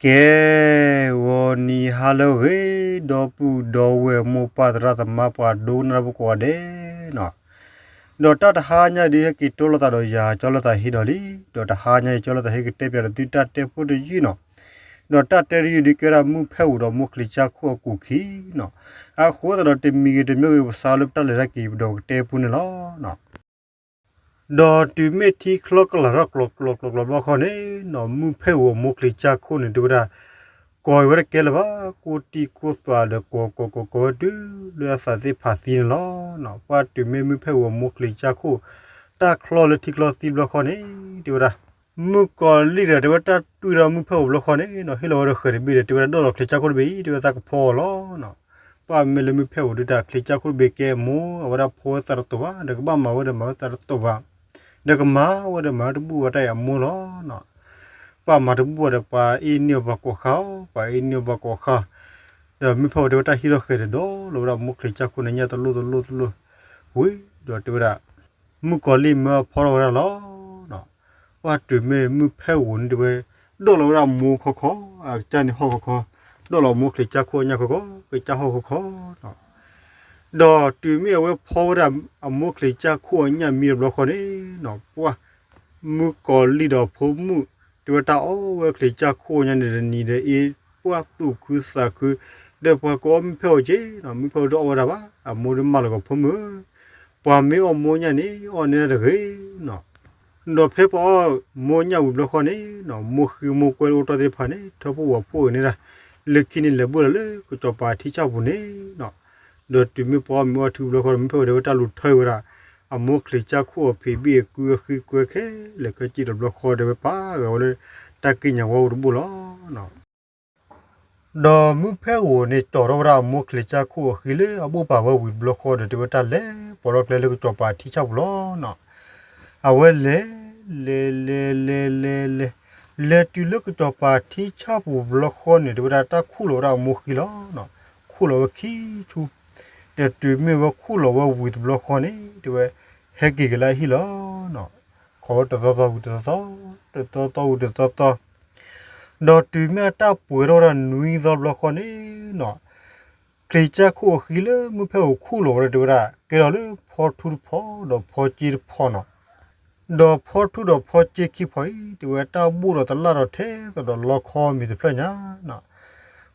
ကဲ, ဂီၤနံၤဟါလၢအဂ့ၤ, ဒီပုၢ်ဒီဝဲၢ်မိၢ်ပၢ်သရၣ်သမါပှၤဒိကနၣ်တၢ်ဖိကိးဂၤဒဲးနီၤ, ဒီးတၢ်တဟါညါဒ်ဟဲက့ၤတီလိာ်သးဒီးယၤကၠီလၢသးဟ့ဒီးလံ, ဒီးတဟါညါယကၠီလၢသးဟ့ကတဲပၠးဒီးသုတၢ်တဲဖိတယုၢ်နီၤ, ဒီးတၢ်တဲတယုၢ်ဒ်ကဲဝဲဒၣ်မုၢ်ဖဲအိၣ်ဒီးမိၢ်ချံးကၠါခိၣ်အကူာ်ခံနီၤ, အဃိသတးဒီးတမံၤဂ့ၤတမံၤဂ့ၤ ပစးလၢပတၢ်လဲၤတၢ်က့ၤပဒီးကတဲပူန့ၣ်လီၤ. ဒီးတုၤမ့ၢ်ထံချီကလၤထီၣ်ကျီၤကျီၤကျီၤကျီၤဘျီဃီန့ၣ်နီၤ, မုၢ်ဖဲအိၣ်အမိၢ်ချံးကၠါခိၣ်န့ၣ် တဲဝဲဒၣ် ကိးဝဲတကဲလၢၤဘၣ်, ကိးတံၢ်ကိးသွးဒီးကိးကိးကိးကိးဝဲတုၤလၢအသးသ့ၣ်ဖးသံန့ၣ်လီၤ. ပှၢ်တုၤမ့ၢ်မုၢ်ဖဲအိၣ်အမိၢ်ချံးကၠါခိၣ် တၢ်ချီလၢထံချီသံဘျီဃီန့ၣ် တဲဝဲဒၣ် မုၣ်ကီၤလံၢ်ဒီး တဲဝဲတၢ်တွံၢ်ဒီးမုၢ်ဖဲအိၣ်ဘျီဃီန့ၣ်နီၤ, ဟ့ၣ်လီၤဝဲဒီးဃဲၤတဘ့ၣ်ဒီး တဲဝဲဒၣ်ဒိးလီၤချံးကၠါခိၣ်တဘ့ၣ်အံၤ တဲဝဲသးကဖီအီၤလီၤ. ပှၢ်မ့ၢ်လၢမုၢ်ဖဲအိၣ်ဒုးတၢ်ချံးကၠါခိၣ်တဘ့ၣ်ကဲအမိၢ်, အဝဲဒၣ်ဖီဝဲသးတတိာ်ဘၣ်, ဒီးကဘၣ်မၤဝဲဒီးမၤဝဲသးတတိာ်ဘၣ်, ဒီးကမၤဝဲဒီးမၤဝဲတဘူၣ်ဘၣ်တၢ်အံၤအမိၢ်လီၤ. ပှၢ်မၤတဘူၣ်ဘၣ်ဒီးပှၤအ့ၣ်န့ၢ်အီၤပှၤကိးဃါအီၤ, ပှၤအ့ၣ်န့ၢ်အီၤပှၤကိးဃါ, ဒီးမုၢ်ဖဲအိၣ်တဲဝဲတၢ်ဟံးထီၣ်ဃဲၤဒီး ဒီးလီၤဝဲဒၣ်မိၢ်ချံးကၠါခိၣ်န့ၣ်ညၣ်တလိၣ်တလိၣ်တလိၣ်, ဝံၤဒီးတဲဝဲဒၣ် မုၣ်ကီၤလံၢ်မၢအဖီထီၣ်ဝဲဒၣ်လီၤ. ပှၢ်တုၤမ့ၢ်မုၢ်ဖဲအိၣ်န့ၣ်တဲဝဲ ဒီးလီၤဝဲဒၣ်မိၢ်ခီခီ, အကစၢ်န့ၣ်ဟီၣ်ခီခီ, ဒီးလီၤမိၢ်ချံးကၠါခိၣ်အညၣ်ခီခီ, ကစၢ်ဟီၣ်ခီခီနီၤ. ဒီးတုၤမ့ၢ်အဝဲဖီဝဲဒၣ်အမိၢ်ချံးကၠါခိၣ်အညၣ်မံတဘျီဃီန့ၣ်နီၤ, ပှၢ်မုၣ်ကီၤလံၢ်ဒီးဖိမုၣ် တဲဝဲတၢ်အီၣ်ဝဲချံးကၠါခိၣ်အညၣ်န့ၣ်တနံၤဒီးအ့ၣ်, ပှၢ်သူၣ်ခုသးခု, ဒီးပှၤကအီၣ်မုၢ်ဖဲအိၣ်က့နီၤ, မုၢ်ဖဲအိၣ်တအီၣ်ဝဲဒၣ်ဘၣ်, အမိၢ်ဒုးမၢလီၤကီးဖိမုၣ်ဧၢ, ပှၤမ့ၢ်အီၣ်မိၢ်ညၣ်န့ၣ် အီၣ်န့ၢ်တဂ့ၤနီၤ. ဒီးဖဲပှၤအီၣ်မိၢ်ညၣ်ဝံၤဘျီဃီန့ၣ်နီၤ, မိၢ်ဃံမိၢ်ကွဲအိၣ်တ့ၢ်သ့ၣ်တဖၣ်န့ၣ် ထၢဖှိၣ်ဝဲဖှိၣ်အံၤန့ၣ်ဒၣ်, လၢခံန့ၣ်လဲၤဘၣ်လီၤလၢကစီၤပၤထံဆၣ်ပူၤန့ၣ်နီၤ. ဒီးတုၤမ့ၢ်ပှၤအီၣ်မ့ၤအီထံဘျီဃီဒီး မုၢ်ဖဲအိၣ်တဲဝဲတၢ်လူၤထၢဝဲဒၣ် အမိၢ်ချံးကၠါခိၣ်အဖံးဘ့ၣ်အကုအဃံကွဲခဲလၢာ်ခဲဆ့ဒီးဘျီဃီဒီး ဝဲပာ်ဂၤဝဲလၢတၢ်ကံၣ်ညါဝါအူတဘိလီၤ. ဒီးမုၢ်ဖဲအိၣ်န့ၣ် ကၠီၤထီၣ်ဝဲဒၣ်အမိၢ်ချံးကၠါခိၣ်အဃံလၢအဘိၣ်ပာ်ဝဲဝံၤတဘျီဃီဒီး တဲဝဲတၢ်လဲၤပိာ်ထီၣ်ကျဲလၢကစီၤပၤထံဆၣ်ပူၤလီၤ. အဝဲလဲၤ, လဲၤလဲၤလဲၤလဲၤလဲၤ, လဲၤတုၤလၢကစီၤပၤထံဆၣ်ပူၤဘျီဃီန့ၣ် တဲဝဲဒၣ်တၢ်ခူၣ်လီၤဝဲဒၣ်အမိၢ်ဃံလီၤ. ခူၣ်လီၤဝဲခံဆူ, ဒီးတုၤမ့ၢ်ဝဲခူၣ်လီၤဝဲဝံၤတဘျီဃီန့ၣ် တဲဝဲ ဟဲက့ၤက့ၤလၢအဟံၣ်လီၤ. ခိးဝဲတသီသီဝံၤတသီသီ, တသီသီဝံၤတသီသီ, ဒီးတုၤမ့ၢ်အတၢ်ပှဲၤထီၣ်ဝဲဒၣ်နွံသီဘျီဃီန့ၣ်နီၤ, ချံးကၠါခိၣ်အဃံလၢမုၢ်ဖဲအိၣ်ခူၣ်လီၤဝဲဒီး တဲဝဲဒၣ် ကဲထီၣ်လၢဖီထူတဖီဒီးဖီကၠ့တဖီနီၤ. ဒီးဖီထူဒီးဖီကၠ့ခံဖီအံၤ တဲဝဲတၢ်ဘိၣ်ဒီးတလၣ်ဒီးထဲသိးဒီးလီခီမ့ၤတဖျၢၣ်ညါနီၤ.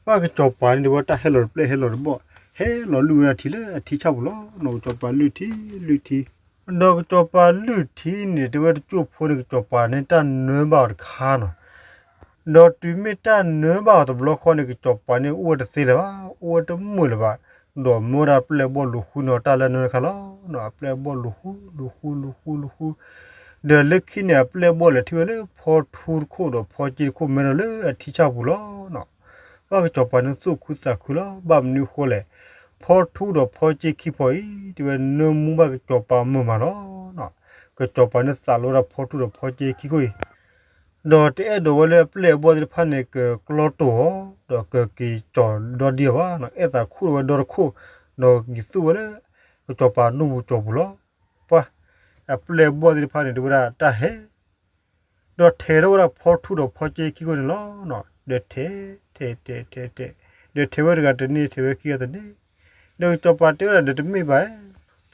ပှၢ်ကစီၤပၤန့ၣ် တဲဝဲတၢ်ဟဲလီၤတပျဲၢ်ဟဲလီၤတဘီၣ်, ဟဲလီၤလုၢ်ဝဲဒၣ်ထံလၢအထံဆၣ်ပူၤလီၤ. ကစီၤပၤလုၢ်ထံလုၢ်ထံ, ဒီးကစီၤပၤလုၢ်ထံန့ၣ် တဲဝဲတကၠိၢ်ဖိန့ၣ် ကစီၤပၤန့ၣ်တၢ်နၢဘၣ်အီၤတခါနီၤ. ဒီးတုၤမ့ၢ်တၢ်နၢဘၣ်အီၤတဘျီဃီန့ၣ် ကစီၤပၤန့ၣ်အိၣ်ဝဲတသ့လၢၤဘၣ်, အိၣ်ဝဲတမုာ်လၢၤဘၣ်, ဒီးမၢဝဲဒၣ်ပျဲၢ်ဘီၣ်လူၤဃုန့ၢ်အီၤတၢ်လၢနၢတခါလီၤ. အပျဲၢ်ဘီၣ်လူၤဃု လူၤဃု လူၤဃု လူၤဃု, ဒီးလၢခံန့ၣ် အပျဲၢ်ဘီၣ်လဲၤထံၣ်ဝဲလၢဖီထူတခိၣ်ဒီးဖီကၠ့တခိၣ် မဲထီၣ်လၢအထံဆၣ်ပူၤလီၤ. ပှၢ်ကစီၤပၤန့ၣ်သူၣ်ခုသးခုလီၤ. ဘၣ်မနုၤအဃိလဲၣ်, ဖီထူဒီးဖီကၠ့ခံဖီအံၤ တဲဝဲနၢမူဘၣ်ကစီၤပၤမုာ်မးလီၤ. ကစီၤပၤန့ၣ်သးလီဝဲဒၣ်ဖီထူဒီးဖီကၠ့ခံခိၣ်အံၤ, ဒီးတအဲၣ်ဒိးဝဲလၢအပျဲၢ်အဘီၣ်သ့ၣ်တဖၣ်န့ၣ် ကကျီတိၢ်အီၤ, ဒီးကက့ၤကၠီၤဒီဒံအီၤဘၣ်, အဲၣ်သးခူၣ်လီၤဝဲဒီတခိၣ်, ဒီးက့ၤသူဝဲလၢကစီၤပၤနူၢ်ပူၤကၠီၤပူၤလီၤ. ပှၢ်, အပျဲၢ်အဘီၣ်သ့ၣ်တဖၣ်န့ၣ် တဲဝဲဒၣ်တၢ်ဟဲ ဒီးထဲးထီၣ်ဝဲဒၣ်ဖီထူဒီးဖီကၠ့ခံခိၣ်န့ၣ်လီၤ. ဒီးထဲး, ထဲး, ထဲး, ထဲး, ထဲး, ဒီးထဲးဝဲတဂၤတန့ၢ် ထဲးဝဲခံဂၤတန့ၢ်, ဒီးကစီၤပၤတဲဝဲဒၣ်ဒီးတမ့ၢ်ဘၣ်,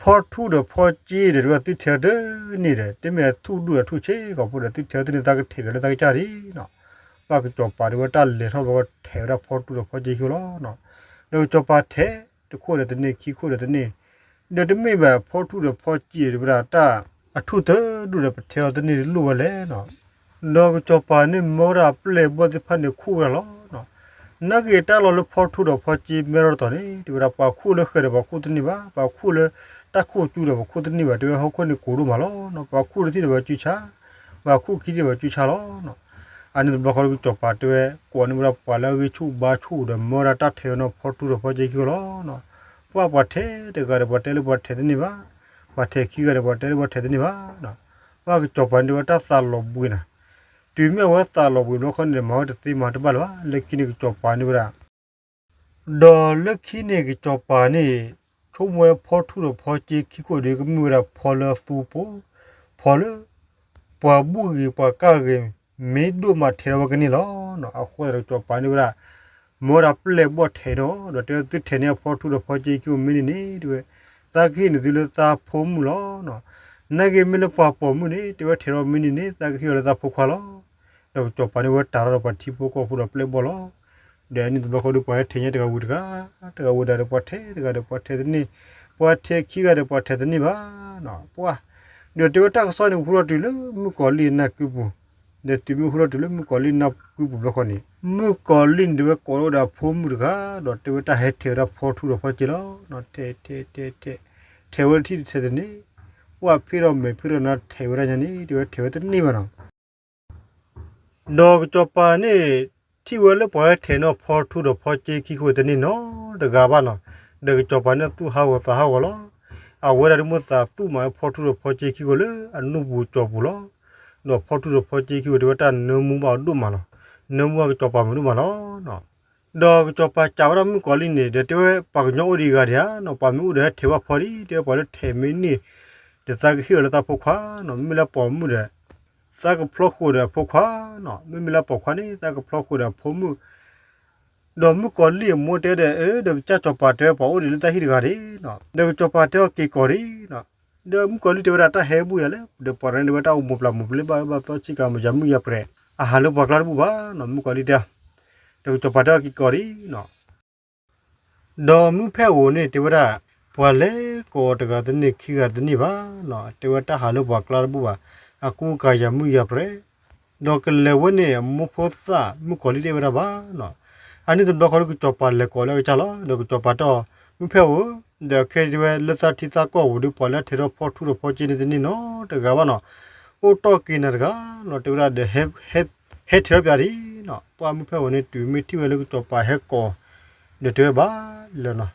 ဖီထူဒီးဖီကၠ့ဒီး တဲဝဲဒၣ်သုထဲးတန့ၢ်ဒီး တမ့ၢ်ထူၣ်ဒူၣ်ဒီးထူၣ်ဆ့ကီၢ်ဖိဒီး သုထဲးတန့ၢ် သးကထဲးပၠးလၢသးကစၢ်ဒံးနီၤ. ပှၢ်ကစီၤပၤတဲဝဲတၢ်လဲၤထီၣ်ဘျီ ထဲးဝဲဒၣ်ဖီထူဒီးဖီကၠ့ခံခိၣ်လီၤ. ဒီးကစီၤပၤထဲးတခိၣ်ဒီးတန့ၢ် ခံခိၣ်ဒီးတန့ၢ်, ဒီးတမ့ၢ်ဘၣ် ဖီထူဒီးဖီကၠ့ဒီး တဲဝဲဒၣ်တၢ် အထူၣ်တဒူၣ်ဒီးပထဲးအီၤတန့ၢ်တလိၣ်ဝဲလဲၣ်နီၤ. ဒီးကစီၤပၤန့ၣ်မၢဝဲဒၣ်အပျဲၢ်အဘီၣ်သ့ၣ်တဖၣ်န့ၣ်ခူၣ်ဝဲဒၣ်လီၤ. နာ်က့တၢ်လီၢ်လၢဖီထူဒီးဖီကၠ့မဲထီၣ်တတီၤန့ၣ် တဲဝဲဒၣ်ပှၤခူၣ်လၢဃဲၤဒီးပှၤခူၣ်တန့ၢ်ဘၣ်, ပှၤခူၣ်လၢတၢ်ခိၣ်ကၠူဒီးပှၤခူၣ်တန့ၢ်ဘၣ်, တဲဝဲဟီၣ်ခိၣ်န့ၣ်ကိၤဒိၣ်မးလီၤ. ပှၤခူၣ်တထံၣ်ဒီးပှၤစုဆါ, ပှၤခူၣ်ခံထံၣ်ဒီးပှၤစုဆါလီၤ. အန့ၣ်တဘျီဃီဒီးကစီၤပၤတဲဝဲ ကိးန့ၢ်ဝဲဒၣ်ပှၤလၢအဂံၢ်ဆူၣ်ဘါဆူၣ်ဒီးမၢဝဲဒၣ်တၢ်ထဲးအီၤနီၤ ဖီထူဒီးဖီကၠ့ခံခိၣ်လီၤ. ပှၢ်ပှၤထဲးတဂၤဒီးပှၤတဲလၢပှၤထဲးတန့ၢ်ဘၣ်, ပှၤထဲးခံဂၤဒီးပှၤတဲလၢပှၤထဲးတန့ၢ်ဘၣ်. ပှၢ်ကစီၤပၤန့ၣ်တဲဝဲတၢ်သးလီၤဘှံးနၤ, တုၤမ့ၢ်အဝဲသးလီၤဘှံးဘျီဃီန့ၣ်ဒီး မၤဝဲတသ့မၤတဘၣ်လၢၤဘၣ်, လၢခံန့ၣ်ကစီၤပၤန့ၣ်ဝဲဒၣ် ဒီးလၢခံန့ၣ်ကစီၤပၤန့ၣ် ဆိကမိၣ်ဝဲဖီထူဒီးဖီကၠ့ခံခိၣ်ဒီး ကမ့ၢ်ဝဲဒၣ်ဖီလၢအသူအပိၤ, ဖီလၢ ပှၤဘူၣ်ဂ့ၤပှၤကၢ်ဂ့ၤ မ့ၢ်ဒိၣ်မးထဲးထီၣ်ဝဲကန့ၢ်လီၤ. အဃိသတးဒီးကစီၤပၤန့ၣ်ဝဲဒၣ် မၢဝဲဒၣ်ပျဲၢ်ဘီၣ်ထဲးန့ၣ်ဒီး တဲဝဲသုထဲးန့ၢ်အဖီထူဒီးဖီကၠ့ခံခိၣ်မ့ၢ်န့ၢ်န့ၣ် တဲဝဲ သးကဟ့ၣ်န့ၢ်သုလၢသးဖိမုၣ်လီၤ. နာ်က့မ့ၢ်လၢပှၤပိာ်မုၣ်န့ၣ် တဲဝဲထဲးထီၣ်မ့ၢ်န့ၢ်န့ၣ် သးကဟ့ၣ်အီၤလၢသးဖိခွါလီၤ. ဒီးကစီၤပၤန့ၣ်ဝဲတၢ်ထီၣ်ဒီးပှၤထံဖိကီၢ်ဖိဒီးပျဲၢ်ဘီၣ်လီၤ. ဒီးအန့ၣ်တဘျီဃီဒီးပှၤဟဲထဲးညါတဂၤဝံၤတဂၤ, တဂၤဝံၤတဂၤဒီးပှၤထဲးတဂၤဒီးပှၤထဲးတန့ၢ်, ပှၤထဲးခံဂၤဒီးပှၤထဲးတန့ၢ်ဘၣ်. ပှၤ ဒီးတဲဝဲတၢ်ကစီၣ်န့ၣ်ဟူထီၣ်တုၤလၢမုၣ်ကီၤလံၢ်အနၢ်ကုပူၤ, ဒီးတုၤမ့ၢ်ဟူထီၣ်တုၤလၢမုၣ်ကီၤလံၢ်နၢ်ကုပူၤဘျီဃီန့ၣ် မုၣ်ကီၤလံၢ်န့ၣ်တဲဝဲကိးထီၣ်ဝဲဒၣ်အဖိမုၣ်တဂၤ, ဒီးတဲဝဲတၢ်ဟဲထဲးဝဲဒၣ်ဖီထူဒီးဖီကၠ့လီၤ. ထဲး ထဲး ထဲး ထဲး, ထဲးဝဲတထံၣ်တထဲးတန့ၢ်, ပှၤဖ့ဒီးမဲာ်ဖ့ဒီးနါထဲးဝဲဒၣ်ညါန့ၣ် တဲဝဲထဲးဝဲတန့ၢ်ဘၣ်နီၤ. ဒီးကစီၤပၤန့ၣ် ထံၣ်ဝဲလၢပှၤဟဲထဲးန့ၢ်ဖီထူဒီးဖီကၠ့ခံခိၣ်တန့ၢ်နီတဂၤဘၣ်နီၤ, ဒီးကစီၤပၤန့ၣ်သူၣ်ဟးဂီၤသးဟးဂီၤလီၤ. အဝဲဒၣ်ဒ်မိၣ်သးသူၣ်မးဖီထူဒီးဖီကၠ့ခံခိၣ်လၢအနူၢ်ပူၤကၠီၤပူၤလီၤ. ဒီးဖီထူဒီးဖီကၠ့ခံခိၣ်တဲဝဲတၢ်နၢမူဘၣ်အီၤဒိၣ်မးလီၤ. နၢမူဘၣ်ကစီၤပၤမုာ်ဒိၣ်မးလီၤ. ဒီးကစီၤပၤစံးဝဲဒၣ်မုၣ်ကီၤလံၢ်န့ၣ် ဒီးတဲဝဲပှၤကညီအိၣ်ဒံးဂၤဒံးဧါနီၤ, ပှၤမ့ၢ်အိၣ်ဒီးဟဲထဲးဘၣ်ဖီဒံး, တဲဝဲပှၤလၢထဲးမ့ၢ်န့ၢ် ဒီးသးကဟ့ၣ်အီၤလၢသးဖိခွါနီၤ, မ့မ့ၢ်လၢပိာ်မုၣ်ဒီး သးကဖျီဃုာ်ဒီးအဖိခွါနီၤ, မ့မ့ၢ်လၢပိာ်ခွါန့ၣ် သးကဖျီဃုာ်ဒီးအဖိမုၣ်. ဒီးမုၣ်ကီၤလံၢ်အမိၢ်တဲဒီး အၢ ဒီးကစၢ်စီၤပၤတဲဝဲပှၤအိၣ်ဒံးလၢတၢ်ဟံၣ်တဂၤဒံးနီၤ, ဒီးကစီၤပၤတဲအီၤက့ၤကီးဒံးနီၤ. ဒီးမုၣ်ကီၤလံၢ်တဲဝဲဒၣ်တၢ်ဟဲဘူၣ်ယၤလဲၣ်, ဒီးပှၤတဂၤန့ၣ်တဲဝဲတၢ်အိၣ်မိၢ်ပျၢ်မိၢ်ပျဲဘၣ်ဘၣ်သီဆံးကၤမုၢ်ယၤမုၣ်ယၤပြဲး, အဟးလၢပှၤကျါတဘူၣ်ဘၣ်နီၤ, မုၣ်ကီၤလံၢ်တဲ. ဒီးကစီၤပၤတဲအီၤက့ၤကီးဒံးနီၤ. ဒီးမုၣ်ဖဲအိၣ်န့ၣ် တဲဝဲဒၣ် ပှၤလဲၤကိးတဂၤတန့ၢ်ခံဂၤတန့ၢ်ဘၣ်နီၤ, တဲဝဲတၢ်ဟးလၢပှၤကျါတဘူၣ်ဘၣ်, အကူအကၤယၤမုၣ်ယၤပြဲး, ဒီးကလဲၤဝဲန့ၣ် အမိၢ်ဖိသၣ်မုၣ်ကီၤလံၢ်တအဲၣ်ဝဲဒၣ်ဘၣ်နီၤ. အန့ၣ်တဘျီဃီဒီးကစီၤပၤလဲၤကိးလၢအကစၢ်လီၤ. ဒီးကစီၤပၤတဲအီၤ မုၣ်ဖဲအိၣ်ဧၢ, ဒီးခဲအံၤတဲဝဲလၢသးထံသးကီၢ်ပူၤဒီး ပှၤလၢအထဲးထီၣ်ဖီထူဒီးဖီကၠ့န့ၣ်တန့ၢ်နီတဂၤဘၣ်နီၤ, အိၣ်တီၢ်က့ၤနၤတဂၤနီၤ, တဲဝဲဒၣ်ဒီး ဟဲထဲးထီၣ်ပၠးဒံးနီၤ. ပှၤမုၣ်ဖဲအိၣ်န့ၣ် တုၤမ့ၢ်ထံၣ်ဝဲလၢကစီၤပၤဟဲကိး ဒီးတဲဝဲဘၣ်လၢနီၤ.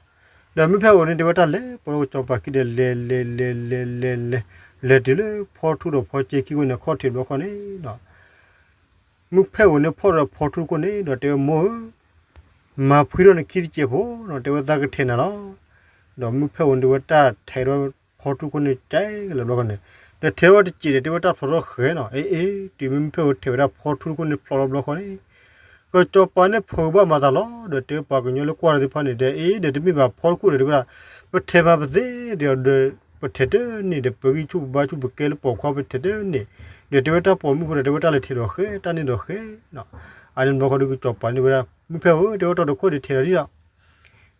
ဒီးမုၣ်ဖဲအိၣ်န့ၣ် တဲဝဲတၢ်လဲၤပိာ်ဒီးကစီၤပၤခံဒီး လဲၤလဲၤလဲၤလဲၤလဲၤလဲၤ လဲၤတုၤလၢဖီထူဒီးဖီကၠ့ခံခိၣ်န့ၣ် အခီၣ်ထံးတဘျီဃီန့ၣ်ဒီး မုၣ်ဖဲအိၣ်န့ၣ်ဖီၣ်ဒီးဖီထူခိၣ်န့ၣ်ဒီး တဲဝဲမိၢ်ဧၢ, မၤဖှံထီၣ်နခံတစဲးဖိနီၤ, တဲဝဲသးကထဲးနၤလီၤ. ဒီးမုၣ်ဖဲအိၣ်န့ၣ် တဲဝဲတၢ်ထဲးထီၣ်ဖီထူခိၣ်န့ၣ် ကဲကလဲာ်ဘျီဃီန့ၣ်, ဒီးထဲးထီၣ်တစဲးဒီး တဲဝဲတၢ်ဖျိးထီၣ်ဃဲနီၤ, အ့အ့, တုၤမ့ၢ်မုၣ်ဖဲအိၣ်ထဲးဝဲဒၣ်ဖီထူခိၣ်န့ၣ်ဖျိးထီၣ်ဘျီဃီန့ၣ် ကစီၤပၤန့ၣ်ဖုးဘၣ်မၤသးလီၤ. ဒီးတဲပှၤကညီလၢကွၢ်တၢ်သ့ၣ်တဖၣ်န့ၣ်ဒီး အ့ ဒီးတမ့ၢ်ဘၣ်ဖီတခိၣ်ဒီး တဲဝဲဒၣ် ပထဲးမၤပသ့ဒီး ပထဲးတန့ၢ်ဒီး ပဂံၢ်ဆူၣ်ပဘါဆူၣ်ပကဲလၢပိာ်ခွါပထဲးတန့ၢ်, ဒီးတဲဝဲတၢ်ပိာ်မုၣ်ဖိဒီး တဲဝဲတၢ်လဲၤထဲးဒီးဃဲ တၢ်န့ၢ်ဒီးဃဲနီၤ. အန့ၣ်တဘျီဃီဒီးကစီၤပၤန့ၣ်ဝဲဒၣ် မုၣ်ဖဲအိၣ် တဲဝဲတီၢ်တခိၣ်ဒီးထဲးဒီးဒ်ဒီး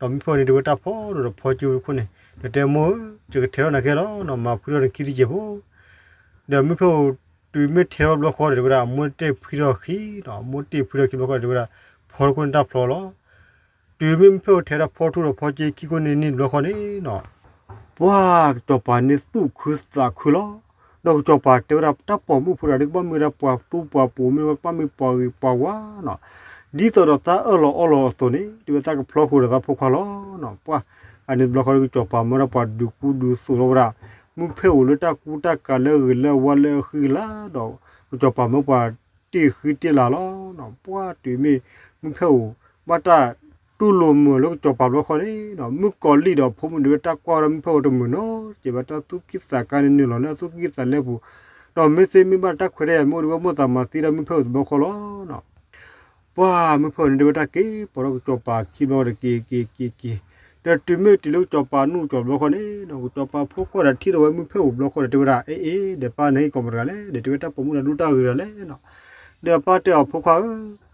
ဒီးမုၣ်ဖဲအိၣ်န့ၣ် တဲဝဲတၢ်ဖီၣ်ဒီးဖီကၠ့ခိၣ်န့ၣ်, ဒီးတဲမိၢ်ဧၢ, ယကထဲးထီၣ်နၤကဲလီၤနီၤ, မၤဖှံထီၣ်နခံတစဲးဖိ ဒီးမုၣ်ဖဲအိၣ်တုၤမ့ၢ်ထဲးထီၣ်ဘျီဃီဒီး တဲဝဲဒၣ်အမိၢ်တ့ၢ်ဖှံထီၣ်ခံနီၤ, အမိၢ်တ့ၢ်ဖှံထီၣ်ခံဘျီဃီဒီး တဲဝဲဒၣ် ဖီတခိၣ်န့ၣ်တၢ်ဖျိးလီၤ. တုၤမ့ၢ်မုၣ်ဖဲအိၣ်ထဲးဒၣ်ဖီတခိၣ်ဒီးဖီကၠ့ခံခိၣ်န့ၣ်န့ၣ်တဘျီဃီန့ၣ်နီၤ ပှၤကစီၤပၤန့ၣ်သူၣ်ခုသးခုလီၤ. ဒီးကစီၤပၤတဲဝဲဒၣ်တၢ်ပိာ်မုၣ်ဖိတဂၤဒီး ကဘၣ်မ့ၢ်ဝဲဒၣ်ပှၤသူပှၤပိာ် မ့ၢ်ဝဲကဘၣ်မ့ၢ်ပှၤဂ့ၤပှၤဝါနီၤ, ဒ်သိးဒီးသးအၢၣ်လီၤအီလီၤအသိးန့ၣ် တဲဝဲသးကဖျီဃုာ်ဒီးသးဖိခွါလီၤ. ပှၤ အန့ၣ်တဘျီဃီဒီးကစီၤပၤမၢဝဲဒၣ်ပှၤဒုးကူဒုးသိးထီၣ်ဝဲဒၣ် မုၣ်ဖဲအိၣ်လၢတၢ်ကူတၢ်ကၤလၢအဂ့ၤလၢအဝါလၢအဃံအလၤဒီး ကစီၤပၤမၢပှၤတ့ၢ်ဃံတ့ၢ်လၤလီၤ. ပှၤတုၤမ့ၢ်မုၣ်ဖဲအိၣ် ဘၣ်တၢ်တူၢ်လိာ်မုာ်လၢကစီၤပၤဘျီဃီန့ၣ် မုၣ်ကီၤလံၢ်ဒီးဖိမုၣ်န့ၣ် တဲဝဲတၢ်ကွၢ်ဝဲဒၣ်မုၣ်ဖဲအိၣ်တမုာ်နီတစဲးဘၣ်, တၢ်သူၣ်ကံၢ်သးကါန့ၣ်နုာ်လီၤလၢအသူၣ်ကံၢ်သးလဲပူၤ, ဒီးမ့ၢ်သ့မ့ၢ်ဘၣ်တၢ်ခွဲးတၢ်ယာ်မ့ၢ်အိၣ်ဒီး ဝဲမိၣ်သးမၤသံဒၣ်မုၣ်ဖဲအိၣ်တဘျီဃီလီၤ. ပှၤမုၣ်ဖဲအိၣ်န့ၣ် တဲဝဲတၢ်က့ၤပိာ်ဒီးကစီၤပၤခံဘျီဒီးက့ၤက့ၤက့ၤက့ၤ, ဒီးတုၤမ့ၢ်တုၤလၢကစီၤပၤနူၢ်ကီၤဘျီဃီန့ၣ် ကစီၤပၤဖိခွါဒီးထံၣ်ဒီးဝဲမုၣ်ဖဲအိၣ်ဘျီဃီဒီး တဲဝဲဒၣ် အ့အ့ ဒီးပၢ်နဟဲက့ၤကိးမတၤတဂၤလဲၣ်, ဒီးတဲဝဲတၢ်ပိာ်မုၣ်တဂၤဒိၣ်တၢ်ဂ့ၤတဂၤလဲၣ်နီၤ, ဒီးပၢ်တဲအီၤဖိခွါဧၢ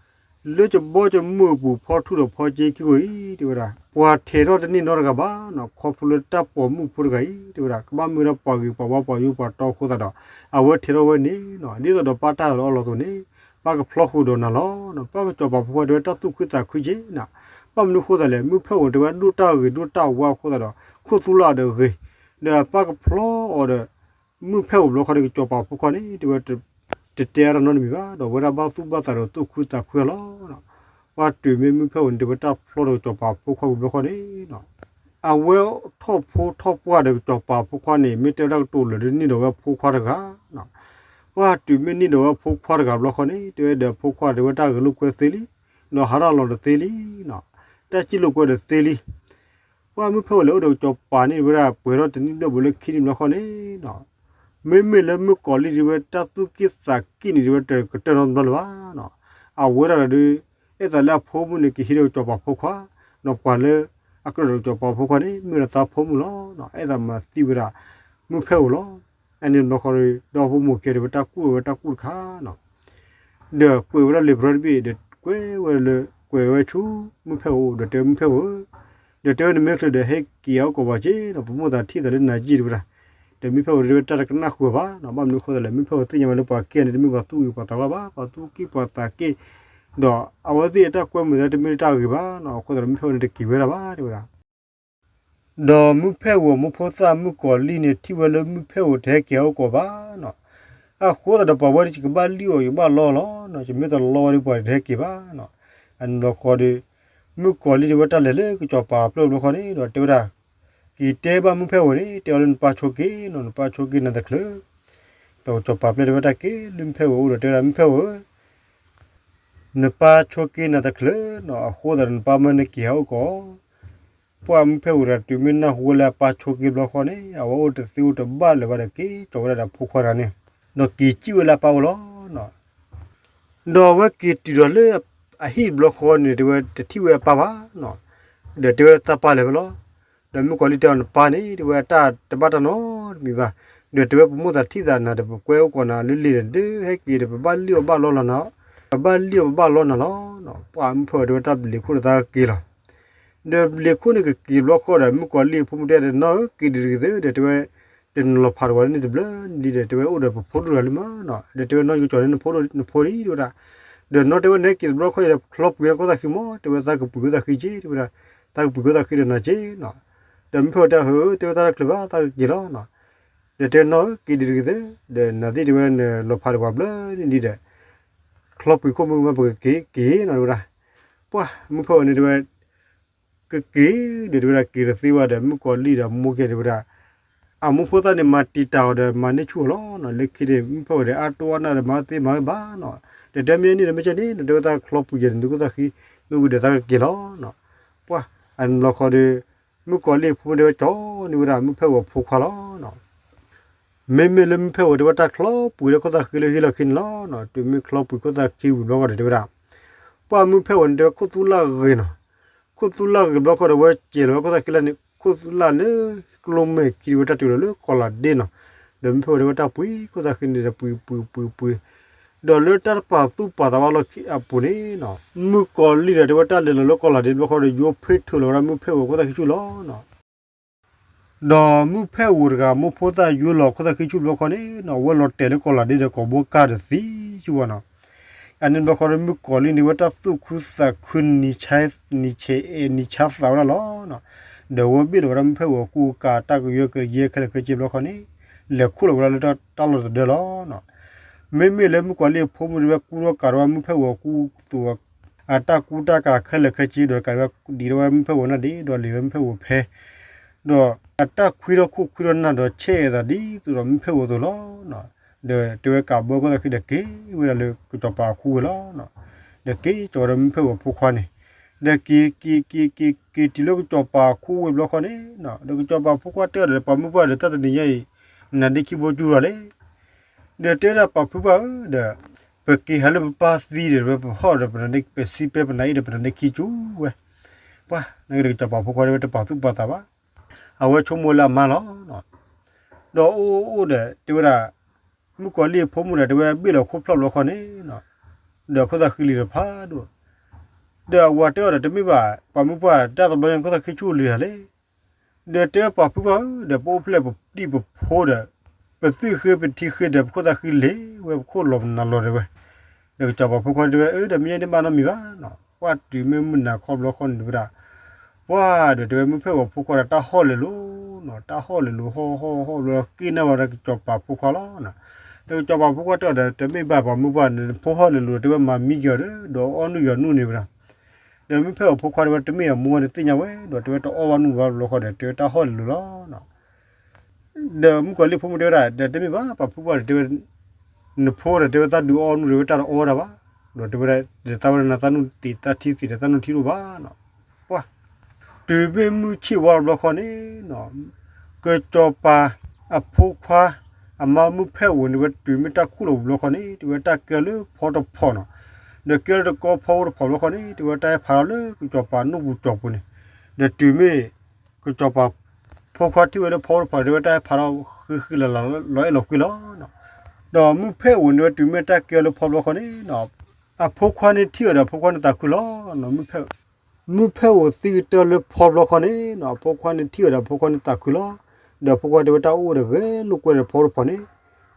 လၢယဘီယမုၢ်အပူၤ ဖီထူဒီးဖီကၠ့ခံခိၣ်အံၤ တဲဝဲဒၣ် ပှၤထဲးထီၣ်တန့ၢ်နီတဂၤဘၣ်နီၤ, ခီဖျိလၢတၢ်ပိာ်မုၣ်ဖိတဂၤအံၤ တဲဝဲဒၣ် ကဘၣ်မ့ၢ်ဝဲဒၣ်ပှၤဂ့ၤပှၤဝါပှၤယိပှၤတီအဃိသတးဒီး အဝဲထဲးထီၣ်ဝဲန့ၣ်နီၤ, ဒ်သိးဒီးပၢ်တၢ်အၢၣ်လီၤအီလီၤအသိးန့ၣ် ပၢ်ကဖျီဃုာ်ဒီးနၤလီၤ. ပၢ်ကစီၤပၤဖိခွါတဲဝဲတၢ်သူၣ်ခုသးခုက့ၤနီၤ, ဘၣ်မနုၤအဃိသတးလဲၣ်, မုၣ်ဖဲအိၣ်တဲဝဲဒၣ်ဒိၣ်တၢ်ဂ့ၤဒိၣ်တၢ်ဝါအဃိသတးဒီး ခိၣ်သူလၢအီၤဒီးဂ့ၤ, ဒီးပၢ်ကဖျီအီၤဒီး မုၣ်ဖဲအိၣ်ဘျီဃီဒီးကစီၤပၤဖိခွါန့ၣ် တဲဝဲ တတဲအါတၢ်နီတမံၤဘၣ်, ဒီးဝဲဒၣ်ဘၣ်သူၣ်ဘၣ်သးဒီးသူၣ်ခုသးခုလီၤ. ပှၤတုၤမ့ၢ်မုၣ်ဖဲအိၣ်န့ၣ် တဲဝဲတၢ်ဖျီဒီးကစီၤပၤဖိခွါဝံၤဘျီဃီန့ၣ် အဝဲထီၣ်ဖိထီၣ်ပှၢ်ဒီးကစီၤပၤဖိခွါန့ၣ် မ့ၢ်တဲဝဲဒၣ်ကတိၤလၢာ်လၢန့ၢ်ဒီးဝဲဖိခွါတဂၤနီၤ, ပှၤတုၤမ့ၢ်န့ၢ်ဒီးဝဲဖိခွါတဂၤဘျီဃီန့ၣ် တဲဝဲဒီးဖိခွါတဲဝဲတၢ်ဂဲၤလိာ်ကွဲသ့လံ, ဒီးဟးထီၣ်လီၤတသ့လံနီၤ, တၢ်စံၣ်လိာ်ကွဲတသ့လံ ပှၤမုၣ်ဖဲအိၣ်လဲၤအိၣ်ဒီးကစီၤပၤန့ၣ် တဲဝဲဒၣ်ပှဲၤထီၣ်တနံၣ်ဘျဲၣ်ဘိလၢခံနံၣ်ဘျီဃီန့ၣ်နီၤ, မ့မ့ၢ်လၢမုၣ်ကီၤလံၢ်တဲဝဲတၢ်သူၣ်ကံၢ်သးကံၢ်န့ၣ် တဲဝဲတကတၢၢ်နီတဘျီလၢၤဘၣ်နီၤ, အဝဲဒၣ်ဒီး အဲၣ်သးလၢအဖိမုၣ်န့ၣ် ကဟံးဒီးကစီၤပၤဖိခွါ, ဒီးပှၤလၢအကြၢးဒီးကစီၤပၤဖိခွါန့ၣ် မ့ၢ်ဝဲဒၣ်သးဖိမုၣ်လီၤ. အဲၣ်သးမၤသံဝဲဒၣ်မုၢ်ဖဲအိၣ်လီၤ. အန့ၣ်ဘျီဃီဒီး ဒီဖိမိၢ်ခံဂၤဒီး ဝဲတၢ်ကူၣ်ဝဲတၢ်ကူၣ်တခါနီၤ ဒီးကွဲးဝဲဒၣ်လံာ်ပရၢတဘ့ၣ် ဒီးကွဲးဝဲလၢ ကွဲးဝဲဆူမုၢ်ဖဲအိၣ် ဒီးတဲဝဲမုၢ်ဖဲအိၣ်ဧၢ, ဒီးတဲဝဲနမ့ၢ်ချုးဒီး ဟဲက့ၤအအိၣ်ကီးဘၣ်က့ၤနီၤ, ပမိၣ်သးထံၣ်သးလၢနၤယံာ်တဝဲဒၣ်. ဒီးမုၢ်ဖဲအိၣ်တဲဝဲတၢ်တကနၣ်ဃုာ်ဘၣ်နီၤ, ဘၣ်မနုၤအဃိသတးလဲၣ်, မုၢ်ဖဲအိၣ်သ့ၣ်ညါဝဲလၢပှၤကဲန့ၣ် တမ့ၢ်ပှၤသူၣ်ဂ့ၤပှၤသးဝါဘၣ်, ပှၤသူၣ်က့ၣ်ပှၤသးက့ၣ်, ဒီးအဝဲသ့ၣ်အတၢ်ကွဲမုာ်သးတမ့ၢ်တၢ်ဂ့ၤဘၣ်နီၤ, အဃိသတးဒီးမုၢ်ဖဲအိၣ်န့ၣ်တက့ၤဝဲဒၣ်ဘၣ်တဲဝဲဒၣ်. ဒီးမုၢ်ဖဲအိၣ်အမိၢ်ဖိသၣ်မုၣ်ကီၤလံၢ်န့ၣ် ထံၣ်ဝဲလၢမုၢ်ဖဲအိၣ်တဟဲက့ၤအအိၣ်ကီးဘၣ်နီၤ, အဃိသတးဒီးပှၤဝဲဒၣ် ယကဘၣ်လံၣ်အီၣ်ယကဘၣ်လီလီၤနီၤ, ယမ့ၢ်တလီဝဲဒီးပှၤတဟဲက့ၤဘၣ်နီၤ. အန့ၣ်ဘျီဃီဒီး မုၣ်ကီၤလံၢ်တဲဝဲတၢ်လဲၤလၢကစီၤပၤအပျဲၢ်ဘျီဃီန့ၣ် ဒီးတဲဝဲဒၣ် က့ၤတဲဘၣ်မုၢ်ဖဲအိၣ်န့ၣ် တဲအီၤလၢနပၢ်ဆိက့ၤနီၤ, နပၢ်ဆိက့ၤနၤတချုး, ဒီးကစီၤပၤပျဲၢ်တဲဝဲတၢ်က့ၤလၢမုၢ်ဖဲအိၣ်အအိၣ်ဒီးတဲဝဲဒၣ် မုၢ်ဖဲအိၣ်ဧၢ နပၢ်ဆိက့ၤနၤတချုးနီၤ, အဃိသတးဒီးနပၢ်မၢနက့ၤဟဲအိၣ်ကီး, ပှၢ်မုၢ်ဖဲအိၣ်ဒီးတုၤမ့ၢ်နၢ်ဟူဝဲလၢအပၢ်ဆိက့ၤဘျီဃီန့ၣ် အဝဲအိၣ်တသ့အိၣ်တဘၣ်လၢၤဘၣ်ဒီးက့ၤကီးဝဲဒၣ်ဒီးဖိခွါတဂၤန့ၣ်, ဒီးက့ၤစံၣ်ဝဲလၢအပၢ်အိၣ်လီၤနီၤ. ဒီးအဝဲက့ၤတုၤဒီးလၢအဟံၣ်ဘျီဃီန့ၣ် တဲဝဲတထံၣ်ဝဲအပၢ်ဘၣ်နီၤ, ဒီးတဲဝဲတၢ်ပၢ်လဲၤဖဲလဲၣ် ဒီးမုၣ်ကီၤလံၢ်တဲအီၤနပၢ်န့ၣ် တဲဝဲအတၢ်တဘၣ်တၢ်နီတမံၤဘၣ်, ဒီးတဲဝဲပမိၣ်သးထံၣ်သးနၤဒီး ပကွဲအိၣ်ကီးနၤလၢလံာ်ဒီး ဟဲက့ၤဒီး ပဘၣ်လံၣ်အီၣ်ဘၣ်လီလီၤနၤ, ပဘၣ်လံၣ်အီၣ်ပဘၣ်လီနၤလီၤ. ပှၢ်မုၢ်ဖဲအိၣ်တဲဝဲတၢ်ဘျုးခိၣ်ဒီးသးကက့ၤလီၤ. ဒီးဘျုးခိၣ်န့ၣ်ကက့ၤဘျီဃီဒီး မုၣ်ကီၤလံၢ်ဖိမုၣ်တဲဒီး နီၢ်ဧၢ က့ၤဒံးတဂ့ၤသၢ ဒီးတဲဝဲ, ဒီးနလီၤဖးတဝီလၢန့ၣ်တဘျီန့ၣ်ဒီး တဲဝဲအိၣ်ဒီးပဖိဒိၣ်တဂၤလံမးနီၤ, ဒီးတဲဝဲနီၢ် ယကကၠီၤန့ၢ်နဖိဒိၣ်နဖိဒံးတဲဝဲဒၣ်, ဒီးနီၢ်တဲဝဲနဟဲက့ၤတဘျီဃီဒီး ချီပှံၤခိၣ်သၣ်ဃံမး တဲဝဲသးကပှံၤခိၣ်သၣ်ဃံက့ၤတဲဝဲဒၣ်, သးကပှံၤခိၣ်သၣ်ဃံဒီးနၤက့ၤနီၤ. ဒီးမုၢ်ဖဲအိၣ်တဲဟၢ တဲဝဲသးတချုးဘၣ် သးကက့ၤလီၤနီၤ. ဒီးတဲနီၢ်ဧၢ က့ၤဒံးတဂ့ၤသၢ, ဒီးနသ့ၣ်တဲဝဲနလီၤဖးတဝီဘျီန့ၣ်ဒီး ချီပှံၤခိၣ်မုၢ်မး ပကက့ၤက့ၤနီၤတဲဝဲဒၣ်. ပှၢ်မုၢ်ဖဲအိၣ်န့ၣ်တဲဝဲ ကက့ၤဒီးတဲဝဲဒၣ် က့ၤတသ့ဝဲဒီး မုၣ်ကီၤလံၢ်ဒီးမိၢ်ကဲတဲဝဲဒၣ်, အမိၢ်ဖိသၣ်န့ၣ် မၤတံာ်တာ်အီၤဒီးမၤန့ၢ်ဆူၣ်အီၤလီၤနီၤ, လၢခံန့ၣ် မုၢ်ဖဲအိၣ်ဒီးအတိၢ်အနၢ်ဒီးမၤသ့မၤဝဲဘၣ်နီၤ, ဒီးတဲမ့ၢ်န့ၣ်ဒီးမ့ၢ်ကဲန့ၣ်နီၤ တဲဝဲသးချီပှံၤယဲန့ၣ် ဒုးခိၣ်သၣ်ဃံ မုၢ်ဝံၤဒီးသးကက့ၤလီၤနီၤ. ပှၢ်အန့ၣ်ဘျီဃီဒီး မုၣ်ကီၤလံၢ်အဖိမုၣ်တဲဝဲကၠီန့ၢ်ဝဲဒၣ်မုၢ်ဖဲအိၣ်အဖိခွါလီၤနီၤ. မ့မ့ၢ်လၢမုၢ်ဖဲအိၣ်တဲဝဲတၢ်ချီပှံၤလၢခိၣ်သၣ်ဃံလၢဟံၣ်လီၢ်ခံန့ၣ်လီၤနီၤ, တုၤမ့ၢ်ချီပှံၤခိၣ်သၣ်ဃံဝံၤဘျီဃီဒီးတဲဝဲဒၣ်, ပှၢ်မုၢ်ဖဲအိၣ်န့ၣ်တဲဝဲခိၣ်သူလၢ်ဂ့ၤနီၤ, ခိၣ်သူလၢ်ဂ့ၤဘျီဃီဒီး ဝဲစဲးလီၤဝဲခိၣ်သၣ်ဃံလၢန့ၣ် ခိၣ်သူလၢ်လၢကျိမဲာ်ခံဒီးဝဲတၢ်တုၤလီၤလၢကီၢ်လၤဒ့နီၤ, ဒီးမုၢ်ဖဲအိၣ်တဲဝဲတၢ်ပှံၤခိၣ်သၣ်ဃံန့ၣ်ဒီးပှံၤပှံၤပှံၤပှံၤ ဒီးလၢတၢ်တပာ်သူၣ်ပာ်သးဘၣ်လီၤခံအပူၤန့ၣ်နီၤ, မုၣ်ကီၤလံၢ်ဒီးတဲဝဲတၢ်လဲၤလီၤလၢကီၢ်လၤဒ့ဘျီဃီဒီး ယိဖ့ထၢၣ်လီၤဝဲဒၣ်မုၢ်ဖဲအိၣ်အခိၣ်သၣ်ဃံဆူၣ်လီၤနီၤ. ဒီးမုၢ်ဖဲအိၣ်တဂၤမိၢ်ဖိသၣ်ယိလီၤခိၣ်သၣ်ဃံဆူၣ်ဘျီဃီန့ၣ်နီၤ, အဝဲလီၤတဲာ်လၢကီၢ်လၤဒ့ဒီးကိာ်ဘိကၢ်ဒီးသံဆူၣ်ဝဲနီၤ. အန့ၣ်ဘျီဃီဒီးမုၣ်ကီၤလံၢ်န့ၣ်ဝဲတၢ်သူၣ်ခုသးခု နံၤဆါအဲၣ်နံၤဆါသးဝဲဒၣ်လီၤနီၤ. ဒီးအဝဲဘ့ၣ်လီၤဝဲဒၣ်မုၢ်ဖဲအိၣ်အကူအကၤတၢ်ကယၢကယဲခဲလၢာ်ခဲဆ့ဘျီဃီန့ၣ်, လဲၤခိၣ်လီၤဝဲဒၣ်လၢတၢ်လီၢ်တဒၢလီၤနီၤ. မ့မ့ၢ်လၢမုၣ်ကီၤလံၢ်အဖိမုၣ်တဲဝဲကူထီၣ်ကၤထီၣ်ဝဲမုၢ်ဖဲအိၣ်အကူအသိး အတၢ်ကူတၢ်ကၤခဲလၢာ်ခဲဆ့ဒီးကးဒံးဝဲမုၢ်ဖဲအိၣ်နၢ်ဒ့ ဒီးလဲၤဝဲမုၢ်ဖဲအိၣ်ဖဲ ဒီးအတၢ်ခွံထီၣ်ခိၣ်ခွံထီၣ်နၢ်ဒီးဆဲးအသးဒ်သိးဒီးမုၢ်ဖဲအိၣ်အသိးလီၤ. ဒီးတဲဝဲကးဘၢခိၣ်သၣ်ဃံဒီးက့ၤဝဲဒၣ်လၢကစီၤပၤအခူဝဲလီၤ. ဒီးက့ၤကီၤဒီးမုၢ်ဖဲအိၣ်အဖိခွါန့ၣ်, ဒီးက့ၤက့ၤက့ၤက့ၤက့ၤတုၤလၢကစီၤပၤအခူဝဲဘျီဃီန့ၣ်, ဒီးကစီၤပၤဖိခွါတဲအီၤဒီး ပှၤမုၢ်ပှၢ်ဒီးတၢ်တနံၤညါအံၤ နၤဒ့ခံဘိကၠူထီၣ်လဲၣ် ဒီးတဲဒၣ်ပှၤဖုပှၢ်ဧၢဒီး, ပက့ၤဟးလၢပပၢ်သံဒီး ပဖီၣ်ဒီးပနၤဒ့ ပစံးပဲပနၤအ့ၣ်ဒီးပနၤဒ့ခံကၠူဝဲ, ပှၢ်နကစီၤပၤဖိခွါတဲဝဲတပာ်သူၣ်ပာ်သးဘၣ်, အဝဲဆိကမိၣ်လၢအမါလီၤ. ဒီးအိၣ်အိၣ်ဒီးတဲဝဲဒၣ်, မုၣ်ကီၤလံၢ်အဖိမုၣ်ဒီးတဲဝဲဘ့ၣ်လီၤခိၣ်ဖျီၣ်ဘျီဃီန့ၣ်, ဒီးခိၣ်သၣ်ဃံလံၤဒီးဖးဒိၣ်, ဒီးအဝၤတဲအီၤဒီးတမ့ၢ်ဘၣ်, ပှၤမုၢ်ပှၢ်တၢ်တဘျီညါခိၣ်သၣ်ဃံဆူၣ်လံၤတၢ်လဲၣ် ဒီးတဲပှၤဖုပှၢ်ဧၢ, ဒီးပအိၣ်ဖျဲၣ်ပတံၢ်ပဖိဒီး, ပသွံၣ်ဃ့ပထံဃ့ဒီးပခိၣ်သၣ်ဃံလံၤဝဲပခိၣ်လီၤနၤလီၤတဲဝဲ, ဒီးကစီၤပၤဖိခွါတဲဝဲ အၢ ဒီးမ့ၢ်ယဲန့ၣ်ဘၣ်နီတမံၤဘၣ်နီၤ, ပှၢ်တုၤမ့ၢ်မုၢ်နၤခီဘျီဃီန့ၣ်တဲဝဲဒၣ်, ပှၢ်ဒီးတဲဝဲမုၢ်ဖဲအိၣ်ဖိခွါဒီးတၢ်ဟီၣ်လဲၤလိၤနီၤ, တၢ်ဟီၣ်လဲၤလိၤဟီၣ်ဟီၣ်ဟီၣ်ဘျီက့ၤနၢ်ဘၣ်ဒီးကစီၤပၤဖိခွါလီၤ. ဒီးကစီၤပၤဖိခွါတဲအီၤဒီး တမ့ၢ်ဘၣ်ပှၤမုၢ်ပှၢ်န့ၣ် နဖိဟီၣ်လဲၤလိၤ တဲဝဲမၤမံက့ၤအီၤဒီး ဒီးအီၣ်နုၢ်ယီၤနုၢ်န့ၣ်ဝဲဒၣ် ဒီးမုၢ်ဖဲအိၣ်ဖိခွါတဲဝဲတမ့ၢ်အမိၢ်ဝဲန့ၣ်သ့ၣ်ညါဝဲ ဒီးတဲဝဲတအီၣ်ဘၣ်နုၢ်ဘၣ်ဘျီဃီဒီး တဲဝဲတၢ်ဟီၣ်လဲၤလိၤလီၤ. ဒီးမုၣ်ကီၤလံၢ်ဖိမုၣ်တဲဝဲဒၣ် ဒီးတမ့ၢ်ဘၣ်ပှၤဖုပှၢ်ဒီးတဲဝဲ နဖိဒီးတဲဝဲသးဒုးအီၣ်နုၢ်ဒီးဝဲတၢ်တအီၣ်ဒၣ်ဘၣ်, ဒီးတဲဝဲဒၣ် ဒီးသးဝဲဒၣ်နၤသးနုၢ်တံာ်သးထံသံးဒီးသးနုၢ်ထံတအိၣ်ဘၣ်နီၤ, ပှၢ် တုၤမ့ၢ်မုၢ်ဆ့ၣ်ဝါဘျီဃီန့ၣ်နီၤ, ကစီၤပၤအဖိခွါ အမါမုၢ်ဖဲအိၣ်န့ၣ်ဝဲ တုၤမ့ၢ်တၢ်ခူၣ်လီၤဝံၤဘျီဃီန့ၣ် တဲဝဲတၢ်ကဲလၢဖီတဖီနီၤ, ဒီးကဲထီၣ်တကီဖီဖိတဖီဘျီခီန့ၣ် တဲဝဲတၢ်ဟဲဖးထီၣ်လၢကစီၤပၤနူၢ်ပူၤကၠီၤပူၤန့ၣ်, ဒီးတုၤမ့ၢ် ကစီၤပၤဖိခွါထံၣ်ဝဲလၢဖီဖိတဖီန့ၣ် တဲဝဲတၢ်ဟဲဖးထီၣ်ဃံဃံလၤလၤလီၤအဲၣ်လီၤကွံလီၤ. ဒီးမုၢ်ဖဲအိၣ်န့ၣ်ဝဲတုၤမ့ၢ်တၢ်ကဲလၢဖီဘျီခီန့ၣ် အဖိခွါန့ၣ်ထံၣ်အီၤဒီးအဖိခွါန့ၣ်သးခုလီၤ. မုၢ်ဖဲအိၣ်သံကတၢၢ်လၢဖီဘျီခီန့ၣ် အဖိခွါန့ၣ်ထံၣ်အီၤဒီးအဖိခွါန့ၣ်သးခုလီၤ. ဒီးအဖိခွါတဲဝဲတၢ်အိၣ်ဒီးဂဲၤလိာ်ကွဲဒီးဖီတဖီန့ၣ်,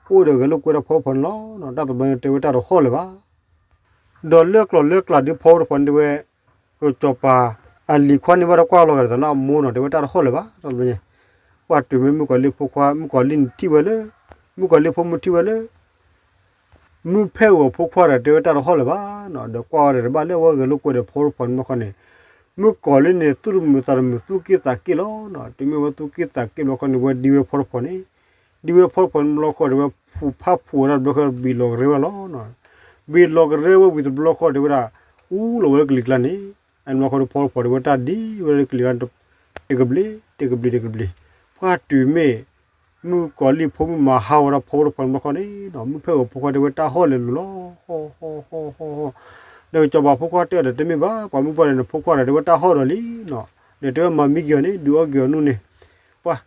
အိၣ်ဒီးဂဲၤလိာ်ကွဲဒီးဖီတဖီန့ၣ်လီၤ. တၢ်တဘျီတဲဝဲတၢ်တဟီၣ်လၢၤဘၣ်. ဒီးလၢကျိၤလၢကျါဒ်ဖီတဖီန့ၣ်တဲဝဲ, ကစီၤပၤအလံၤခွါန့ၣ်ဘၣ်တကွၢ်လီၤဂာ်ဒ်သိးလၢအမိၢ်နီၤ တဲဝဲတၢ်တဟီၣ်လၢၤဘၣ်. တၢ်တဘျီန့ၣ် ပှၢ်တုၤမ့ၢ်မုၣ်ကီၤလံၢ်ဖိခွါ မုၣ်ကီၤလံၢ်န့ၣ်ထံၣ်ဝဲလၢ, မုၣ်ကီၤလံၢ်ဖိမုၣ်ထံၣ်ဝဲလၢ မုၢ်ဖဲအိၣ်အဖိခွါဒီးတဲဝဲတၢ်တဟီၣ်လၢၤဘၣ်နီၤ. ဒီးကွၢ်ဝဲဒီးတဘၣ်လၢအဝဲဂဲၤလိာ်ကွဲဒီးဖီတဖီန့ၣ်ဘျီခီန့ၣ်, မုၣ်ကီၤလံၢ်န့ၣ် သူၣ်တမုာ်သးတမုာ်သူၣ်က့ၣ်သးက့ၣ်လီၤ. တုၤမ့ၢ်ဝဲသူၣ်က့ၣ်သးက့ၣ်ဘျီခီန့ၣ် ဝဲဒံဝဲဖီတဖီန့ၣ်, ဒံဝဲဖီတဖီန့ၣ်ဘျီခီဒီးဝဲဖူးဖးဖူးဝဲဒၣ်တဘျီခီ ဘံးလီၤကရဲဝဲလီၤ. ဘံးလီၤကရဲဝဲဝံၤတဘျီခီတဲဝဲဒၣ်, အူလီၤဝဲလၢကလံၤကျါန့ၣ်, အန့ၣ်ဘျီခီဒီးဖီတဖီတဲဝဲတၢ်ဒံဝဲလၢကလံၤကျါ တကဘျံး တကဘျံး တကဘျံး, ပှၢ်တုၤမ့ၢ် မုၣ်ကီၤလံၢ်ဖိမုၣ်မၤဟးဝဲဒၣ်ဖီတဖီန့ၣ်ဘျီခီန့ၣ်နီၤ မုၢ်ဖဲအိၣ်အဖိခွါတဲဝဲတၢ်ဟီၣ်လဲၤလိၤလီၤ. ဟီၣ်ဟီၣ်ဟီၣ်ဟီၣ်ဟီၣ်, ဒီးကစီၤပၤဖိခွါတဲဒီးတမ့ၢ်ဘၣ် ပှၤမုၣ်ပှၢ်ဒီးနဖိခွါဒီးတဲဝဲတၢ်ဟီၣ်ဒီးလံနီၤ, ဒီးတဲဝဲမၤမံက့ၤအီၤန့ၣ် ဒုးအီၣ်က့ၤအီၤနူၢ်န့ၣ်, ပှၢ်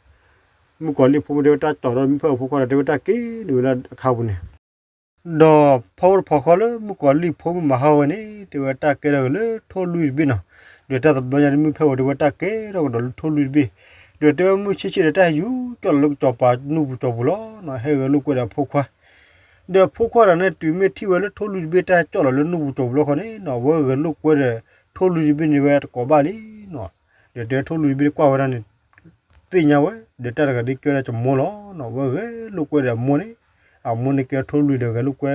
မုၣ်ကီၤလံၢ်ဖိမုၣ်တဲဝဲတၢ်ကၠီၤဒီးမုၢ်ဖဲအိၣ်အဖိခွါဒီးတဲဝဲတၢ်က့ၤန့ၣ်ဝဲလၢအခါပူၤန့ၣ် ဒီးဖီတဖီဃီလၢမုၣ်ကီၤလံၢ်ဖိမုၣ်မၤဟးဝဲန့ၣ် တဲဝဲတၢ်ကဲထီၣ်က့ၤလၢထိၣ်လွံၢ်တဘ့ၣ်နီၤ, ဒီးတၢ်တဘျီညါဒ်မုၢ်ဖဲအိၣ်တဲဝဲတၢ်ကဲထီၣ်ကဒီးလၢထိၣ်လွံၢ်တဘ့ၣ်, ဒီးတဲဝဲမုၢ်ဆ့ၣ်ဆ့ၣ်ဒီးတၢ်ဟဲယူၤကၠီၣ်လီၤလၢကစီၤပၤနူၢ်ပူၤကၠီၤပူၤလီၤနီၤ, ဟဲဂဲၤလိာ်ကွဲဒီးအဖိခွါ ဒီးဖိခွါတဂၤန့ၣ်တုၤမ့ၢ်ထံၣ်ဝဲလၢထိၣ်လွံၢ်တဘ့ၣ်တၢ်ဟဲကၠီၣ်လီၤလၢနူၢ်ပူၤကၠီၤပူၤလီၤခီန့ၣ်နီၤ အဝဲဂဲၤလိာ်ကွဲဒီးထိၣ်လွံၢ်တဘ့ၣ်န့ၣ်ဝဲတကိးဘၣ်လံနီၤ, ဒီးတဲထိၣ်လွံၢ်တဘ့ၣ်တကွၢ်ဝဲဒၣ်န့ၣ် သ့ၣ်ညါဝဲ ဒီးတၢ်တဂၤဒ်ကဲဝဲဒၣ်ကမိၢ်လီၤနီၤ, အဝဲဂဲၤလိာ်ကွဲဒီးအမိၢ်န့ၣ်, အမိၢ်န့ၣ်ကဲထိၣ်လွံၢ်ဒီးဂဲၤလိာ်ကွဲ,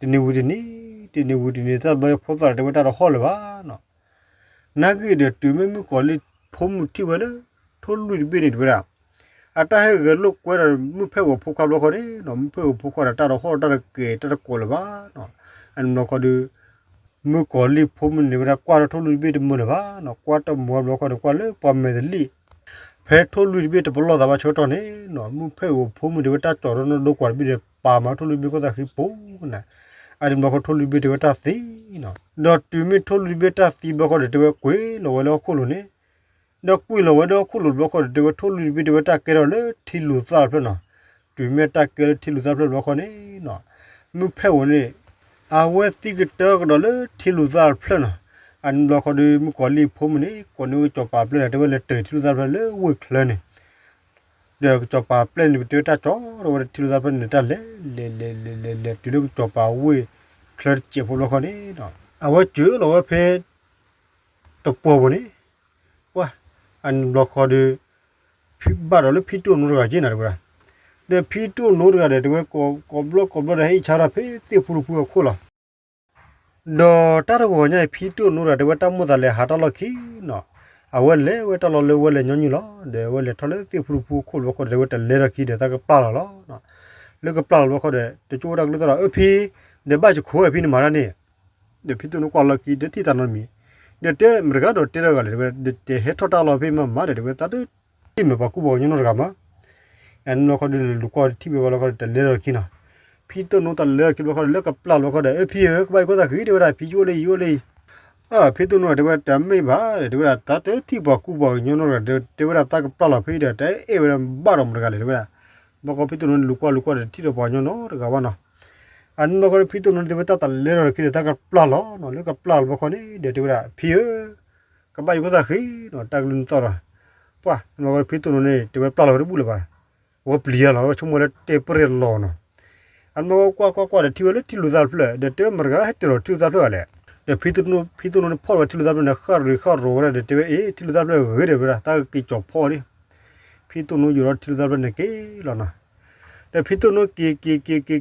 တနံၤဝံၤတနံၤ, တနံၤဝံၤတနံၤ တၢ်တဘျီဖိသၣ်ဒီးတဲဝဲတၢ်တဟီၣ်လၢၤဘၣ်နီၤ နာ်က့ဒီးတုၤမ့ၢ်မုၣ်ကီၤလံၢ်ဖိမုၣ်ထံၣ်ဝဲလၢ ထိၣ်လွံၢ်တဘ့ၣ်န့ၣ်တဲဝဲဒၣ်, အတၢ်ဟဲဂဲၤလိာ်ကွဲဒီးမုၢ်ဖဲအိၣ်အဖိခွါဘျီခီန့ၣ်နီၤ, မုၢ်ဖဲအိၣ်အဖိခွါဒီးတၢ်တဟီၣ်တၢ်တကဲၤတၢ်တကိးလၢၤဘၣ်နီၤ, အန့ၣ်ဘျီခီဒီး မုၣ်ကီၤလံၢ်ဖိမုၣ်န့ၣ်ဝဲဒၣ်ကွၢ်ထီၣ်ထိၣ်လွံၢ်တဘ့ၣ်တမုာ်လၢၤဘၣ်နီၤ, ကွၢ်တမုာ်ဘျီခီဒီး ကွၢ်လၢပှၤမဲာ်တလံၣ် ဖဲထိၣ်လွံၢ်တဘ့ၣ်တပလီၢ်သးဘၣ်ဆၢကတီၢ်န့ၣ်နီၤ, မုၢ်ဖဲအိၣ်အဖိမုၣ်တဲဝဲတၢ်ကၠီၤထီၣ်နီၢ်ဒိကွၢ်တဘ့ၣ်ဒီး ပာ်မၤထိၣ်လွံၢ်တဘ့ၣ်ခိၣ်သၣ်ဃံပူၤနၤ, အန့ၣ်ဘျီခီထိၣ်လွံၢ်တဘ့ၣ်တဲဝဲတၢ်သံနီၤ, ဒီးတုၤမ့ၢ်ထိၣ်လွံၢ်တဘ့ၣ်တၢ်သံဘျီခီဒီးတဲဝဲကွံာ်လီၤဝဲလၢဟီၣ်ခိၣ်လိၤန့ၣ်, ဒီးကွံာ်လီၤဝဲဒီးဟီၣ်ခိၣ်လိၤတဘျီဃီဒီး တဲဝဲထိၣ်လွံၢ်တဘ့ၣ်တဲဝဲတၢ်ကဲထီၣ်လၢထံလူၤသၣ်တဖျၢၣ်နီၤ, တုၤမ့ၢ်တၢ်ကဲလၢထံလူၤသၣ်တဖျၢၣ်တဘျီဃီန့ၣ်နီၤ, မုၢ်ဖဲအိၣ်န့ၣ် အဝဲသံကတၢၢ်ကဒီးလၢထံလူၤသၣ်တဖျၢၣ်နီၤ, အန့ၣ်ဘျီဃီဒီး မုၣ်ကီၤလံၢ်ဖိမုၣ်န့ၣ် ကိးန့ၢ်ဝဲကစီၤပၤပျဲၢ်န့ၣ် တဲဝဲလဲၤတၢၤထံလူၤသၣ်တဖျၢၣ်လၢဝ့ၢ်ချၢန့ၣ် ဒီးကစီၤပၤပျဲၢ်န့ၣ် ပတဲဝဲတၢ်ကၠီၤထီၣ်ဝဲဒီးထံလူၤသၣ်တဖျၢၣ်န့ၣ် တၢ်လဲၤလဲၤလဲၤလဲၤလဲၤလဲၤ တုၤလၢကစီၤပၤဝ့ၢ်ချၢတစဲးဖိတဘျီဃီန့ၣ်နီၤ, အဝဲစၢၤလီၤဝဲဖဲ တပှီၤပူၤန့ၣ်, ပှၢ် အန့ၣ်ဘျီဃီဒီး ဘၣ်ဒီးလၢဖံတိၣ်နိတဂၤက့ၤနၤတဲဝဲဒၣ်, ဒီးဖံတိၣ်နိတဂၤဒီး တဲဝဲ ကိးဘျီကိးဘျီဒီး ဟဲအံၣ်ဆါထီၣ်ဖဲသ့ၣ်ဖူတဖူအခိၣ်လီၤ. ဒီးတၢ်တဂီၤညါအံၤ ဖံတိၣ်နိတဂၤတဲဝဲတၢ်မိၣ်သးလဲၤဟးတၢ်လီၢ်ခံနီၤ, အဝဲလဲၤဝဲတၢ်လီၢ်လၢဝဲလဲၤညီနုၢ်လီၤ. ဒီးအဝဲလဲၤထီၣ်လၢသ့ၣ်ဖူတဖူအခိၣ်ဘျီဃီဒီး တဲဝဲတလဲၤထီၣ်ခံဒီးတၢ်ကပျၢ်လီၤလီၤ. လၢကပျၢ်လီၤဘျီဃီဒီး တကၠိဝဲတၢ်ကလုၢ်သီၣ်ဒီး အၢ ဖံ, ဒီးဘၣ်ယခိၣ်ဝဲဖံန့ၣ်မၤတၢ်န့ၣ် ဒီးဖံတိၣ်နိကွၢ်လီၢ်ခံ တထံၣ်တၢ်နီတမံၤ, ဒီးတဲမတၤတဂၤဒီးတဲတဂၤလဲၣ် တဲဝဲ ဒီးတဟဲထီၣ်တၢ်လီၢ်ဖဲမၤမၤဒီး တဲဝဲ သးတထံၣ်မ့ၢ်ပှၤကူပှၤကညီနီတဂၤမး, အန့ၣ်ဘျီဃီဒီး လဲၤလူၤကွၢ်ထံၣ်ဘၣ်ဘျီဃီဒီး တလဲၤထီၣ်ခံနီၤ, ဖံတိၣ်နိတၢ်လဲၤထီၣ်ခံဘျီဃီဒီး လၢကပျၢ်လီၤဘျီဃီဒီး အၢ ဖံဧၢ ကဘၣ်ယခိၣ်သၣ်ဃံ တဲဝဲဒၣ် ဖံယအိၣ်လၢယအိၣ်လၢ အၢ ဖံတိၣ်နိတဲဝဲ တမ့ၢ်ဘၣ် တဲဝဲဒၣ် တၢ်တထံၣ်ပှၤကူပှၤကညီနီတဂၤ တဲဝဲဒၣ် တၢ်ကပျၢ်လီၤဖဲအံၤဒီး တအဲၣ်ဝဲဒၣ်ဘၣ်ဒီးမတၤတဂၤလဲၣ် တဲဝဲဒၣ်, ဘျီဃီဖံတိၣ်နိန့ၣ် လူၤကွၢ်လူၤကွၢ်ဒီး တထံၣ်ဒီးပှၤကညီနီတဂၤဘၣ်နီၤ, အန့ၣ်ဘျီဃီဒီး ဖံတိၣ်နိန့ၣ် တဲဝဲတၢ်တလဲၤထီၣ်တခီဒီး တၢ်ကပျၢ်လီၤနီၤ လၢကပျၢ်လီၤဘျီဃီန့ၣ်ဒီး တဲဝဲဒၣ် ဖံဧၢ ကဘၣ်ယခိၣ်သၣ်ဃံနီၤ တၢ်ကလုၢ်သီၣ်ဒီး, ပှၢ် အန့ၣ်ဘျီဃီဒီး ဖံတိၣ်နိန့ၣ် တဲဝဲပျၢ်လီၤဝဲတဘူၣ်လၢၤဘၣ်, အဝဲပျံၤယၤလီၤ အဝဲဆိကမိၣ်လၢတဲပရဲၣ်လီၤနီၤ အန့ၣ်ဘျီဃီကွၢ်ကွၢ်ကွၢ်ဒီး ထံၣ်ဝဲလၢထံလူၤသၣ်တဖျၢၣ် ဒီးတဲဝဲမတၤတဂၤဟဲတၢၤထီၣ်ထံလူၤသၣ်တဖျၢၣ်လဲၣ်, ဒီးဖံတိၣ်နိန့ၣ်ဖီၣ်ဝဲထံလူၤသၣ်တဖျၢၣ်န့ၣ် ဃၣ်ရံၣ်ဃၣ်ရိၤဝဲဒၣ်ဒီး တဲဝဲအ့ၣ် ထံလူၤသၣ်တဖျၢၣ်ဂ့ၤဒီးဝဲဒၣ် တၢ်က့ၤကၠီၤဖီအီၤဒံး, ဖံတိၣ်နိယိၤဒီးထံလူၤသၣ်တဖျၢၣ်န့ၣ်က့ၤလီၤနီၤ,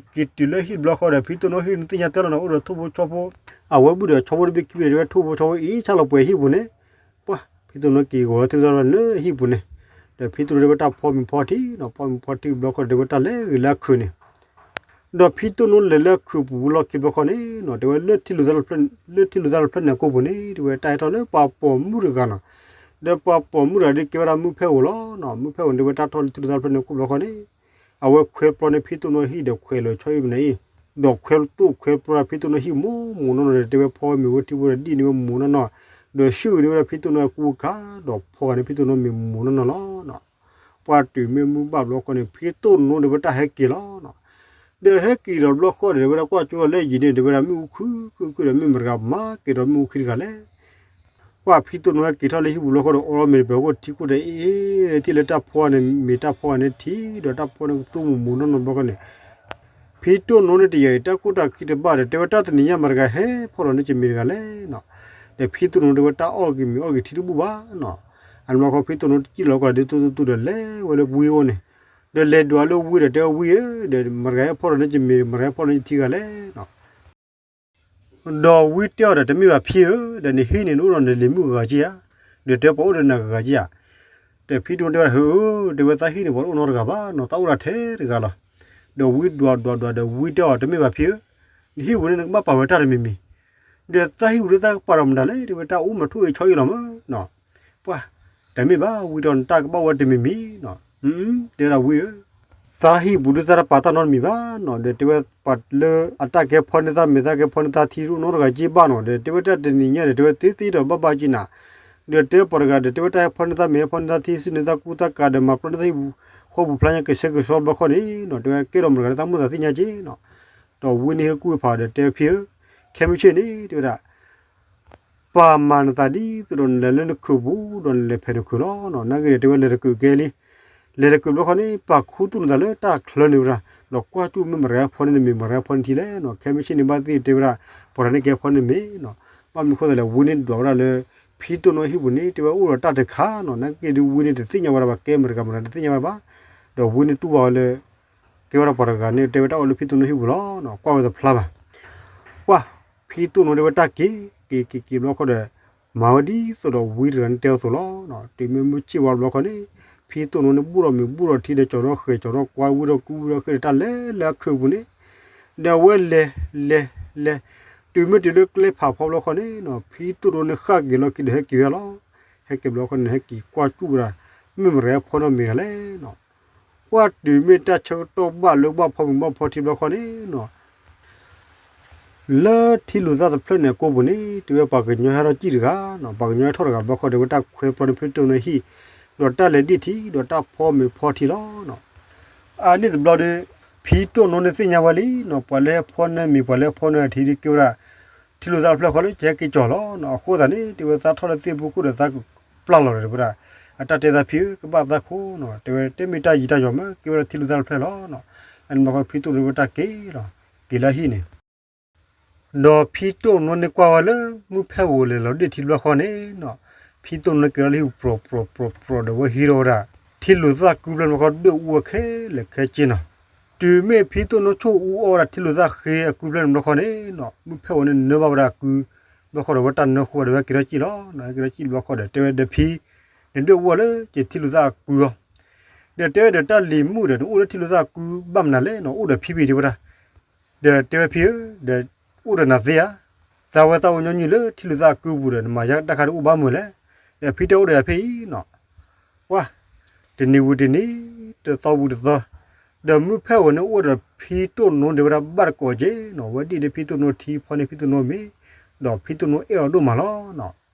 ဒီးဖံတိၣ်နိက့ၤက့ၤက့ၤက့ၤက့ၤတုၤလၢဟံၣ်တဘျီဃီဒီး ဖံတိၣ်နိဟံၣ်န့ၣ်သ့ၣ်ညါတၢ်လီၤနီၤ အိၣ်ဒီးထိၣ်ဖိဆီဖိ, အဝဲဘုၣ်ဒီးဆီဖိတဘ့ၣ်ခံဘ့ၣ်ဒီး တဲဝဲထိၣ်ဖိဆီဖိအံၤဆၣ်လီၤပှဲၤဟံၣ်ပူၤန့ၣ်, ပှၢ် ဖံတိၣ်နိက့ၤဂီၤလၢထံလူၤသၣ်တဖျၢၣ်လၢဟံၣ်ပူၤန့ၣ်, ဒီးဖံတိၣ်နိတဲဝဲတၢ်ဖီမ့ၤဖီထံနီၤ ဖီမ့ၤဖီထံဘျီဃီဒီး တဲဝဲတၢ်လဲၤဂ့ၤလၢအခုးန့ၣ် ဒီးဖံတိၣ်နိလဲၤလၢအခုးပူၤလီၢ်ခံဘျီဃီန့ၣ်နီၤ တဲဝဲလၢထံလူၤသၣ်တဖျၢၣ်န့ၣ်ကိၢ်ပူၤန့ၣ် တဲဝဲတၢ်ဟဲထီၣ်လၢပှၤပိာ်မုၣ်တဂၤနီၤ, ဒီးပှၤပိာ်မုၣ်တဂၤဒ်ကဲဝဲဒၣ်မုၢ်ဖဲအိၣ်လီၤနီၤ မုၢ်ဖဲအိၣ်န့ၣ် တဲဝဲတၢ်ထီၣ်လၢထံလူၤသၣ်တဖျၢၣ်န့ၣ်ကိၢ်ဘျီဃီန့ၣ်, အဝဲခွဲးပျီန့ၢ်ဖံတိၣ်နိဟံၣ်ဒီးခွဲးလီၤဆီအံၤမနုၤအံၤ ဒီးခွဲးသိၣ်ခွဲးပျီဒီးဖံတိၢ်နိဟံၣ်မိၢ်မိၢ်နီၢ်နီၢ်ဒီး တဲဝဲဖီဝဲမ့ၤဝဲထံဖိဒီးဒ်န့ၣ်ဝဲမိၢ်နီၢ်နီၢ်, ဒီးဆှၢက့ၤန့ၢ်ဝဲဒၣ်ဖံတိၢ်နိအကူအကၤ, ဒီးဖီဂာ်န့ၢ်ဖံတိၢ်နိမ့ၤမိၢ်နီၢ်နီၢ်လီၤ. ပှၤတုၤမ့ၢ်မုၢ်ဘၣ်ဘျီဃီန့ၣ် ဖံတိၢ်နိဒီးဝဲတၢ်ဟဲက့ၤလီၤ. ဒီးဟဲက့ၤဒီးဘျီဃီဒီး တဲဝဲဒၣ်ကွၢ်ကၠိဒီးလၢယံၤန့ၣ် တဲဝဲဒၣ်မ့ၣ်အူခုၣ်ခုၣ်ခုၣ်ဒီး မ့ၢ်မတၤတဂၤမၤက့ၤဒီးမ့ၣ်အူခံတဂၤလဲၣ်. ပှၤဖံတိၢ်နိဟဲက့ၤထီၣ်လၢဟံၣ်ပူၤဘျီဃီဒီး အိးထီၣ်မ့ၤတပၢၤအခိၣ်ထံခိၣ်ဒီး အ့ၣ် ထံၣ်လၢတၢ်ဖီန့ၣ်မ့ၤ တၢ်ဖီန့ၣ်ထံ ဒီးတၢ်ဖီန့ၣ်ကသူမိၢ်မိၢ်နီၢ်နီၢ်ဘျီဃီန့ၣ် ဖံတိၢ်နိန့ၣ်တယာ်အံၤ တၢ်ကိၢ်တၢ်ခံတဘၣ်ဒီး တဲဝဲတၢ်တနံၤညါမတၤတဂၤဟဲဖီထီၣ်န့ၢ်က့ၤမ့ၤတဂၤလဲၣ်နီၤ. ဒီးဖံတိၢ်နိတဲဝဲတၢ်အီၣ်က့ၤမ့ၤအီၣ်က့ၤထံတဘူၣ်ဘၣ်နီၤ. အန့ၣ်ဘျီဃီဖံတိၢ်နိတစံၣ်လီၤကီးဒီး တူတူတူဒီးလဲၤဝဲလၢဝံအိၣ်န့ၣ်, ဒီးလဲၤဒွးလၢဝံဒီးတဲဝဲဝံဧၢ, ဒီးမတၤတဂၤဟဲဖီထီၣ်န့ၢ်က့ၤမ့ၤ မတၤတဂၤဟဲဖီထီၣ်န့ၢ်က့ၤထံဂၤလဲၣ်နီၤ. ဒီးဝံတဲအီၤဒီး တမ့ၢ်ဘၣ်ဖံဧၢ, ဒီးနဟံၣ်န့ၣ်နအိၣ်ဒီးနလံၤမုၣ်ဂၤက့ဧါ, ဒီးတဲပှၤအိၣ်ဒီးနဂၤက့ဧါ. ဒီးဖံတိၢ်နိတဲဝဲ ဧၢ, တဲဝဲသးဟံၣ်န့ၣ် ပှၤတအိၣ်နီတဂၤဘၣ်နီၤ, သးအိၣ်ဒၣ်ထဲတဂၤလီၤ. ဒီးဝံဒွးဒွးဒွးဒီးဝံတဲအီၤ တမ့ၢ်ဘၣ်ဖံဧၢ, နဟံၣ်ပူၤန့ၣ်နကဘၣ်ပာ်ဝဲတၢ်တမံၤမံၤ, ဒီးသးဟံၣ်ပူၤဒီးသးကပာ်ဒီးမတၤလဲၣ်, တဲဝဲတၢ်အိၣ်မးထိၣ်အ့ၣ်ဆီအ့ၣ်လီၤမးနီၤ. ပှၤ တမ့ၢ်ဘၣ်ဝံတဲအီၤ နတၢ်ကဘၣ်အိၣ်ဝဲတမံၤမံၤနီၤ. တဲဝဲဒၣ်ဝံဧၢ, သးဟံၣ်ပူၤဒီးသးတပာ်တၢ်နီတမံၤဘၣ်နီၤ, ဒီးတဲဝဲပှၤလၢအတၢ်ကဲဖီန့ၢ်သးမ့ၤ သးကဲဖီန့ၢ်သးထံတအိၣ်နီတဂၤက့ဘၣ်နီၤ, ဒီးတဲဝဲတၢ်တနံၤညါဒီး တဲဝဲသ့သ့ဒီးဘၣ်ဘၣ်က့နၤ, ဒီးတဲပှၤတဂၤဒီး တဲဝဲတၢ်ဟဲဖီန့ၢ်သးမ့ၤ ဟဲဖီန့ၢ်သးထံ စုန့ၢ်သးကူသးကၤဒီး မၤပျီန့ၢ်သးဟံၣ်ပူၤဃီပူၤဖျါညါကဆှဲကဆှီဘျီဃီန့ၣ်နီၤ, တဲဝဲကဲဒီးမတၤတဂၤလၢသးမိၣ်သးသ့ၣ်ညါက့နီၤ. ဒီးဝံန့ၣ်ဟ့ၣ်ကူၣ်ဖးဒီးတဲဝဲဖံဧၢ, ခဲမုၢ်ဆ့ၣ်န့ၣ် တဲဝဲဒၣ် ပာ်မၤနသးဒ်သိးဒီးနလဲၤလၢနခၢၣ်ပူၤ ဒီးနလဲၤဖဲးနခၢၣ်လီၤနီၤ. နာ်က့ဒီးတဲဝဲလဲၤတခၢၣ်ကဲလံ, လဲၤတခၢၣ်ဘျီဃီန့ၣ် ပာ်ခူသူၣ်နသးလၢတၢ်ချၢန့ၣ်ဝဲဒၣ်, ဒီးကွၢ်ကၠူၣ်မ့ၢ်မတၤတဂၤဟဲဖီန့ၢ်နမ့ၤ မတၤတဂၤဟဲဖီန့ၢ်နထံလဲၣ်နီၤ. ခဲမုၢ်ဆ့ၣ်န့ၣ်ဘၣ်သ့ၣ်တဲဝဲဒၣ် ပှၤတဂၤန့ၣ်ကဟဲဖီန့ၢ်မ့ၤနီၤ. ဘၣ်မနုၤအဃိသတးလဲၣ် ဝံန့ၣ်ဒွးဝဲဒၣ်လၢ ဖံတိၢ်နိဟံၣ်ပူၤန့ၣ် တဲဝဲအိၣ်ဒီးတၢ်တခါနီၤ. နာ်က့ဒီးဝံန့ၣ်တသ့ၣ်ညါဝဲဒၣ်ဘၣ် ကဲမတၤတဂၤမတၤတသ့ၣ်ညါဝဲဒၣ်ဘၣ်, ဒီးဝံန့ၣ်တူၢ်ဘၣ်ဝဲလၢ ကဲဝဲဒၣ်ပှၤတဂၤန့ၣ် တဲဝဲတၢ်အိၣ်လၢဖံတိၢ်နိဟံၣ်ပူၤလီၤ. ကွၢ်ဝဲတဖျါဘၣ်. ပှၤ ဖံတိၢ်နိတဲဝဲတၢ်က့ၤ က့ၤက့ၤက့ၤဘျီဃီဒီး မၤဝဲဒ်သိးဒီးဝံတဂၤန့ၣ်တဲအီၤအသိးလီၤ. တုၤမ့ၢ်မုၢ်ဆ့ၣ်ဝါဘျီဃီန့ၣ် ဖံတိၢ်နိန့ၣ်ဘူၣ်ထီၣ်မ့ၤဘူၣ်ထီၣ်ထံဒီး ကၠီၤထီၣ်ဃဲၤကၠီၤထီၣ်ကွါ ဝံထီၣ်ကူဝံထီၣ်ဃဲၤဒီး တၢ်လဲၤလၢအခၢၣ်ပူၤန့ၣ်, ဒီးအဝဲလဲၤလဲၤလဲၤ တုၤမ့ၢ်တုၤလၢကျဲဖးဖီဘျီဃီန့ၣ်နီၤ ဖံတိၢ်နိန့ၣ်ဃၣ်က့ၤလီၢ်ခံဒီးဟဲက့ၤဝဲလီၤ. ဟဲက့ၤဘျီဃီန့ၣ် ဟဲက့ၤကွၢ်ကၠူၣ်ဝဲဒၣ် မ့ၢ်မတၤတဂၤဟဲဖီန့ၢ်မ့ၤတဂၤလဲၣ်နီၤ. ပှၤတုၤမ့ၢ်တၢ်ဆၢကတီၢ်ဘၣ်လၢဘၣ်ဖီမ့ၤဘၣ်ဖီထံဘျီဃီန့ၣ်နီၤ လၢထံလိာ်သၣ်တဖျၢၣ်န့ၣ်အကိာ်ပူၤန့ၣ် တဲဝဲပှၤကညီဟဲထီၣ်စံၣ်တဂၤနီၤ, ပှၤကညီဟဲထီၣ်တဂၤဘျီဃီ တဲဝဲတၢ်ခွဲးပျီန့ၢ်ဖံတိၢ်နိဟံၣ်, ဒီးတၢ်လဲၤဒံၣ်ထံ ဒီးတၢ်ဖီမ့ၤဖီထံလီၤနီၤ. အန့ၣ်တဘျီဒီး ဖံတိၢ်နိန့ၣ်သ့ၣ်ညါဝဲလံနီၤ, ပှၤလၢဟဲဖီန့ၢ်မ့ၤ ပှၤလၢဟဲဖီန့ၢ်ထံဒ်ကဲဝဲဒၣ် ထံလိာ်သၣ်တဖျၢၣ်ဃီလၢကဟဲက့ၤကၠီၤလီၤနီၤ. အဃိသတးန့ၣ် တဲဝဲသးထီၣ်လၢသ့ၣ်ဖိခိၣ်ဒီးသးကပျၢ်လီၤဒီး တဲဝဲဒၣ် အတၢ်တဲသးဖံဧၢ ကဘၣ်သးခိၣ်နီၤ, တဲဝဲတမ့ၢ်တၢ်ယံၤတၢ်ယီၤမး ကဲဝဲဒၣ်ထံလိာ်သၣ်တဖျၢၣ်လီၤနီၤ. အန့ၣ်ဘျီဃီဖံတိၢ်နိတဲဝဲတၢ်က့ၤလီၤ, က့ၤလၢဟံၣ်န့ၣ် ဒီးဖံတိၢ်နိန့ၣ်ကွၢ်ဝဲလၢ မုၢ်ဖဲအိၣ်လဲၤလီၤဒံၣ်ထံဘျီဃီန့ၣ်နီၤ, ဖံတိၢ်နိက့ၤလီၤလၢဟံၣ်ပူၤ ပြီၤပြီၤပြီၤပြီၤဒီး ဝဲဟံးထီၣ်ဝဲဒၣ် ထံလိာ်သၣ်ကုဖျၢၣ်န့ၣ်ဘျီဃီ ဒွဲၣ်အူဝဲခဲလၢာ်ခဲဆ့နီၤ. တုၤမ့ၢ်ဖံတိၢ်နိဆိၣ်အူအီၣ်ဝဲဒၣ်ထံလိာ်သၣ်ဃ့အကုဖျၢၣ်န့ၣ်ဘျီဃီန့ၣ်နီၤ, မုၢ်ဖဲအိၣ်န့ၣ်နၢဘၣ်ဝဲဒၣ်အကု ဘျီဃီဒီး ဝဲတၢ်နၢဃိဒီး ဝဲက့ၤထီၣ်စံၣ်လီၤနီၤ. ဟဲက့ၤထီၣ်စံၣ်ဘျီဃီဒီး တဲဝဲဒီးဖံ နဒွဲၣ်အူအီၣ်လၢက့ၤထံလိာ်သၣ်အကုလီၤ. ဒီးတဲဝဲဒီးတၢ်လံၤမုၣ်ဒီး နအိၣ်လၢထံလိာ်သၣ်အကုဘၣ်မနုၤလဲၣ်နီၤ, အိၣ်ဒီးဖံဖံတဲဝဲဒၣ် ဒီးတဲဝဲဖံဧၢ, ဒီးအိၣ်ဒီးနၤသ့ဧါ, သးဝဲသးအိၣ်ညီနုၢ်လၢထံလိာ်သၣ်အကုပူၤဒီး နမၤယါတၢ်ခါဒ်အိၣ်ဘၣ်မုာ်လဲၣ်, ဒီးဖံတဲအိၣ်ဒီးယၤဖဲအံၤနီၤ. ပှၤ တနံၤဝံၤတနံၤ တသီဝံၤတသီ, ဒီးမုၢ်ဖဲအိၣ်န့ၣ်အိၣ်ဒီးဖံတိၢ်နိဒဲးဝဲဒၣ်ဘၣ်တကိးက့နီၤ, ဝဲဒ်န့ၣ်ဖံတိၢ်နိထံဖီန့ၢ်ဖံတိၢ်နိမ့ၤ, ဒီးဖံတိၢ်နိအဲၣ်အီၤဒိၣ်မးလီၤနီၤ.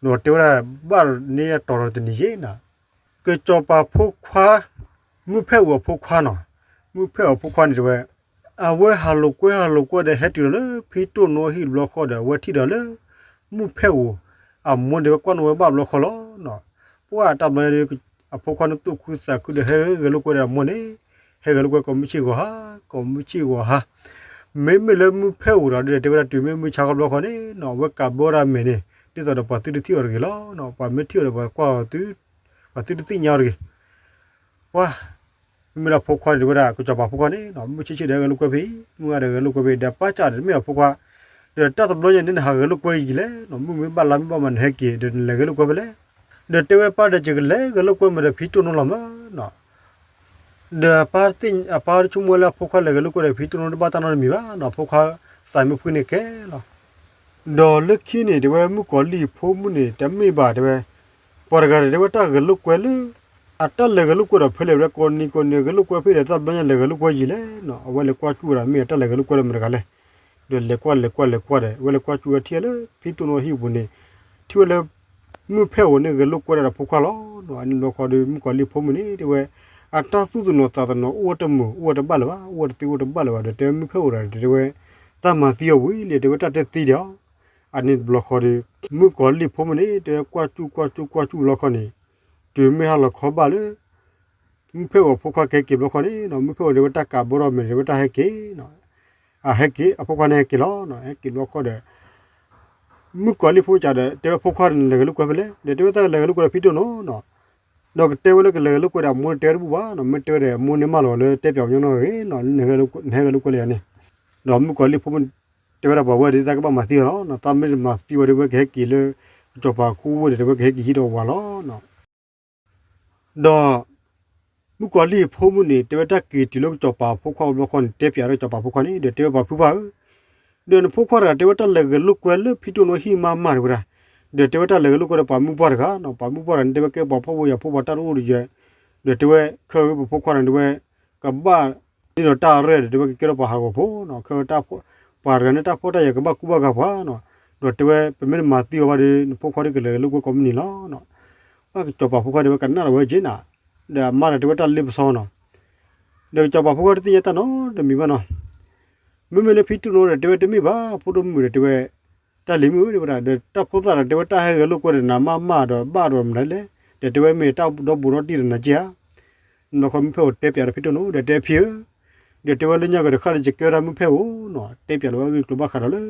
ဒီးတဲဝဲဒၣ်ဘၣ်န့ၣ်တီၤဒီးတနံၤက့နီၤ ကစီၤပၤဖိခွါ, မုၢ်ဖဲအိၣ်အဖိခွါနီၤ, မုၢ်ဖဲအိၣ်အဖိခွါန့ၣ်တဲဝဲ, အဝဲဟးလိာ်ကွဲဟးလိာ်ကွဲဒီး ဟဲတုၤဒီးလၢဖံတိၢ်နိအဟံၣ်တဘျီဃီဒီး အဝဲထံၣ်ဒီးလၢ မုၢ်ဖဲအိၣ် အမိၢ်ဒဲးဝဲကွၢ်နီၣ်ဝဲဘၣ်ဘျီဃီလီၤနီၤ. ပှၤတဘျီညါဒီး အဖိခွါန့ၣ်သူၣ်ခုသးခုဒီး ဟဲဂဲၤလိာ်ကွဲဒီးအမိၢ်န့ၣ်, ဟဲဂဲၤလိာ်ကွဲကိးမုၢ်ဆ့ၣ်ဂီၤဟါ, ကိးမုၢ်ဆ့ၣ်ဂီၤဟါ မ့မ့ၢ်လၢမုၢ်ဖဲအိၣ်ဒီး ဒ်တဲဝဲဒၣ်တုၤမ့ၢ်မုၢ်ဆါခီဘျီဃီန့ၣ်နီၤ, အဝဲကးဘျီဒၣ်မဲာ်န့ၣ် ဒ်သိးဒီးပှၤသုတထံၣ်အီၤတဂ့ၤလီၤနီၤ. ပှၤမ့ၢ်ထံၣ်အီၤဒီးပှၤကွၢ်အီၤသု, ပှၤသုတသ့ၣ်ညါအီၤတဂ့ၤ. ပှၤ မ့မ့ၢ်လၢအဖိခွါန့ၣ် တဲဝဲဒၣ် ကစီၤပၤဖိခွါန့ၣ်နီၤ, မုၢ်ဆ့ၣ်ဆ့ၣ်ဒီးဟဲဂဲၤလိာ်ကွဲဖဲအံၤ, မုၢ်ဂၤဒီးဂဲၤလိာ်ကွဲဖဲအံၤ, ဒီးပၢ်စၢ်ဒီးတမ့ၢ်အဖိခွါ, ဒီးတၢ်တဘျီညါန့ၣ် နဟးဂဲၤလိာ်ကွဲယံာ်လဲၣ်နီၤ, မုၢ်မ့ၢ်ဘၣ်လါမ့ၢ်ဘၣ်မး နဟဲက့ၤ ဒီးနလဲၤဂဲၤလိာ်ကွဲဖဲလဲၣ်. ဒီးတဲဝဲပၢ်ဒီး ယကလဲၤဂဲၤလိာ်ကွဲမ့ၢ်ဒီးဖံတိၢ်နိလီၤမးနီၤ. ဒီးအပၢ်တဆိကမိၣ်ဝဲလၢအဖိခွါလဲၤဂဲၤလိာ်ကွဲဒီးဖံတိၢ်နိတဘၣ်တၢ်နီတမံၤဘၣ်နီၤ, အဖိခွါသးမုာ်ဖှံန့ၣ်ကဲလီၤ. ဒီးလၢခံန့ၣ် တဲဝဲမုၣ်ကီၤလံၢ်ဖိမုၣ်န့ၣ် တမ့ၢ်ဘၣ်တဲဝဲ, ပှၤတဂၤဒီးတဲဝဲတၢ်ဂဲၤလိာ်ကွဲလၢ အတၢ်လဲၤဂဲၤလိာ်ကွဲဒီးဖဲလဲၣ်ဝဲကိးနံၤကိးနံၤ ဂဲၤလိာ်ကွဲဖဲဒီးတၢ်ဘျီညါလဲၤဂဲၤလိာ်ကွဲယံာ်လဲၣ်နီၤ အဝဲလဲၤကွၢ်စူၣ်ဝဲဒၣ်မ့ၢ်အတၢ်လဲၤဂဲၤလိာ်ကွဲဒီးမတၤတဂၤလဲၣ် ဒီးလဲၤကွၢ်လဲၤကွၢ်လဲၤကွၢ်ဒီး အဝဲလဲၤကွၢ်စူၣ်ဝဲထံၣ်လၢဖံတိၢ်နီၣ်ဟံၣ်ပူၤန့ၣ် ထံၣ်ဝဲလၢ မုၢ်ဖဲအိၣ်န့ၣ်ဂဲၤလိာ်ကွဲဒီးဖိခွါလီၤ. အန့ၣ်ဘျီဃီဒီး မုၣ်ကီၤလံၢ်ဖိမုၣ်န့ၣ် တဲဝဲ အတၢ်သူၣ်တနီၤသးတနီၤအိၣ်ဝဲတမုာ် အိၣ်ဝဲတသ့အိၣ်တဘၣ်လၢၤဘၣ် ဒီးတဲဝဲမုၢ်ဖဲအိၣ်ဒီး တဲဝဲ သးမၤသံအီၤဝံၤလံ တဲဝဲတၢ်တသံဒံးအီၤ အန့ၣ်တဘျီဃီဒီး မုၣ်ကီၤလံၢ်ဖိမုၣ်န့ၣ် တဲဝဲကွၢ်စူၣ်ကွၢ်စူၣ်ကွၢ်စူၣ်ဘျီဃီန့ၣ် တုၤမ့ၢ်ဟါလီၤခီဘၣ်လၢ မုၢ်ဖဲအိၣ်အဖိခွါကဟဲက့ၤဘျီဃီန့ၣ် မုၢ်ဖဲအိၣ်တဲဝဲတၢ်ကးဘီထီၣ်မဲာ် တဲဝဲတၢ်ဟဲက့ၤ အဟဲက့ၤ အဖိခွါန့ၣ်ဟဲက့ၤလီၤ. ဟဲက့ၤဘျီဃီဒီး မုၣ်ကီၤလံၢ်ဖိကဒီး တဲဝဲဖိခွါန့ၣ် လဲၤဂဲၤလိာ်ကွဲဖဲလဲၣ် ဒီးတဲဝဲတၢ်လဲၤဂဲၤလိာ်ကွဲဒီးဖံတိၢ်နီၣ်နီၤ ဒီးကတဲဝဲလၢကလဲၤဂဲၤလိာ်ကွဲဒီးအမိၢ်န့ၣ်တဲဝဲတဘူၣ်ဘၣ်နီၤ မ့ၢ်တဲဝဲဒီးအမိၢ်န့ၣ်မၢလီၤလၢတဲပၠးညီနီၢ်ဂ့ၤနီၤ နဟဲဂဲၤလိာ်ကွဲလဲၣ်န့ၣ် ဒီးမုၣ်ကီၤလံၢ်ဖိမုၣ်တဲဝဲဒၣ်ပှၤဝဲဒီး သးကဘၣ်မၤသံအီၤလီၤ သးမ့ၢ်တမၤသံဝဲဒီး ဝဲကဟဲက့ၤလၢ ကစီၤပၤခူဝ့ၢ်ဒီး တဲဝဲကဟဲက့ၤဟံးဒီးဝၤလီၤ ဒီး မုၣ်ကီၤလံၢ်အဖိမုၣ်န့ၣ် တဲဝဲတၢ်က့ၤတုၤလၢကစီၤပၤဖိခွါအဘျီဃီန့ၣ် တဲပၠးဒီးကစီၤပၤဖိခွါန့ၣ် ဒီးတဲဝဲပှၤဖုပှၢ်ဧၢ, ဒီးနဖိခွါတဂၤတဲဝဲတၢ်လဲၤဂဲၤလိာ်ကွဲလၢ ဖံတိၢ်နီၣ်ဟံၣ်မးမးတဲဝဲဒၣ်, ဒီးတဲဝဲတၢ်လဲၤဂဲၤလိာ်ကွဲဒီးပှၤမုၢ်ပှၢ်တဂၤနီၤ, ပှၤမုၢ်ပှၢ်တဂၤန့ၣ် တဲဝဲကဲပှၤဖှီၣ်ဖိယာ်ဖိပှၤတၢ်တအိၣ်တယဲၢ်, ဒီးတဲဝဲခဲအံၤပဖိခွါတဂၤန့ၣ် တဲဝဲ ကဘၣ် န့ၢ်ဒီးတၢ်ရဲၣ်ဒီး တဲဝဲကကဲထီၣ်ပှၤဟးဂီၤဖိနီၤ, ခဲအံၤ ပှၤတဂၤန့ၣ် တၢ်ဖှီၣ်တၢ်ယာ်ကဘၣ်ကူဘၣ်ဂာ်ပှၤနီၤ, ဒီးတဲဝဲ ပမ့ၢ်တမၤသံအီၤဘၣ်ဒီး နဖိခွါဒ်ကလဲၤလိာ်ကွဲကိးမုၢ်နံၤလီၤ. ပှၤကစီၤပၤဖိခွါတဲဝဲကနၣ်ဒီးဝဲက့ၤနၤ, ဒီးအမါဒီးတဲဝဲတၢ်လ့ပစီနီၤ, ဒီးကစီၤပၤဖိခွါတသ့ၣ်ညါတၢ်နီတမံၤဘၣ်နီၤ, မ့မ့ၢ်လၢဖံတိၢ်နီၣ်ဒီး တဲဝဲတမ့ၢ်ဘၣ် ဖိဒိၣ်မုၣ်ဒီးတဲဝဲ တၢ်လံၤမုၣ်ဧၢ တဲဝဲဒၣ်, ဒီးတၢ်ဖိသၣ်ဒီး တဲဝဲတၢ်ဟဲဂဲၤလိာ်ကွဲဒီးနၤမးမးဒီးဘၣ်ဒီးမနုၤလဲၣ်, ဒီးတဲဝဲမ့ၢ်တၢ်ဒီဘူးဒီတံၢ်ဒီးနၤက့ဧါ, မ့ၢ်ခီမုၢ်ဖဲအိၣ်တဲပၠးဒီးဖံတိၢ်နီၣ် ဒီးတဲဖံဧၢ, ဒီးတဲဝဲလၢညါက့ၤဒီးဃၣ်ဒီးယကဲဝဲဒၣ်မုၢ်ဖဲအိၣ်နီၤ, တဲပၠးလီၤဝဲအဂ့ၢ်ကျိၤဘၣ်ဃးဒီးလၢ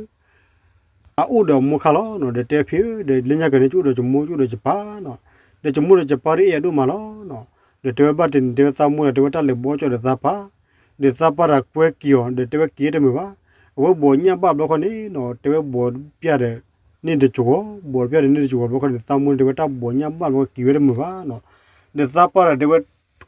အအိၣ်ဒီးအမိၢ်ခါလီၤနီၤ, ဒီးတဲဖံဧၢ, ဒီးလၢညါက့ၤန့ၣ် ကအိၣ်ဒီးယမိၢ် ကအိၣ်ဒီးယပၢ်နီၤ, ဒီးယမိၢ်ဒီးယပၢ်ဒ်အဲၣ်အဒိၣ်မးလီၤနီၤ, ဒီးတဲဝဲဘၣ်တနံၤ တဲဝဲသးမိၢ်ဒီး တဲဝဲတၢ်လဲၤဘီကၠီၣ်ဒီးသးပၢ်, ဒီးသးပၢ်တၢ်ကွဲက့ၤအီၤ ဒီးတဲဝဲက့ၤတမုာ်ဘၣ်, အဝဲဘိးညၣ်ဘၣ်ဘျီခီန့ၣ်နီၤ, တဲဝဲဘိးပၠၣ်ဒီး န့ၢ်တကဝီၤ, ဘိးပၠၣ်ဒီးန့ၢ်တကဝီၤဘျီခီန့ၣ် သးမိၢ်န့ၣ် တဲဝဲတၢ်ဘိးညၣ်ဘၣ်ဘျီခီက့ၤဝဲတမုာ်ဘၣ်နီၤ, ဒီးသးပၢ်တၢ်တဲဝဲ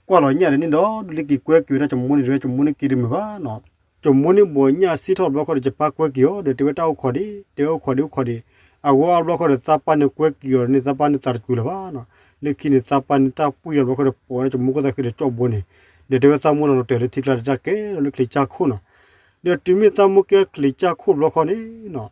ကွၢ်လီၤညၣ်ဒီးန့ၣ်ဒီး ဒ်လၢက့ၤကွဲက့ၤဝဲဒၣ်ကမိၢ်န့ၣ် တဲဝဲကမိၢ်န့ၣ်က့ၤတမုာ်ဘၣ်နီၤ, ကမိၢ်န့ၣ်ဘိးညၣ်စံၣ်ထီၣ်ဘျီခီဒီး ယပၢ်ကွဲက့ၤအီၤ ဒီးတဲဝဲတၢ်အိၣ်ခိးဒံး, တဲဝဲအိၣ်ခိးဒံးအိၣ်ခိးဒံး, အဂီၢ်အါဘျီခီဒီး သးပၢ်န့ၣ်ကွဲက့ၤအီၤန့ၣ် သးပၢ်န့ၣ်သးတစူၤလၢၤဘၣ်နီၤ, လၢခံန့ၣ် သးပၢ်န့ၣ်တၢ်ပှံၢ်ထီၣ်ဘျီခီဒီး ပိာ်ဝဲဒၣ်ကမိၢ်ကသးဃံဒီးကၠီၣ်ဘိန့ၣ်, ဒီးတဲဝဲသးမိၢ်လီၤလီၤတဲာ်လၢထံကျါဒီးတၢ်ကဲထီၣ်လၢချံးကၠၢ်ခိၣ်နီၤ, ဒီးတုၤမ့ၢ်သးမိၢ်ကဲချံးကၠၢ်ခိၣ်ဘျီခီန့ၣ်နီၤ,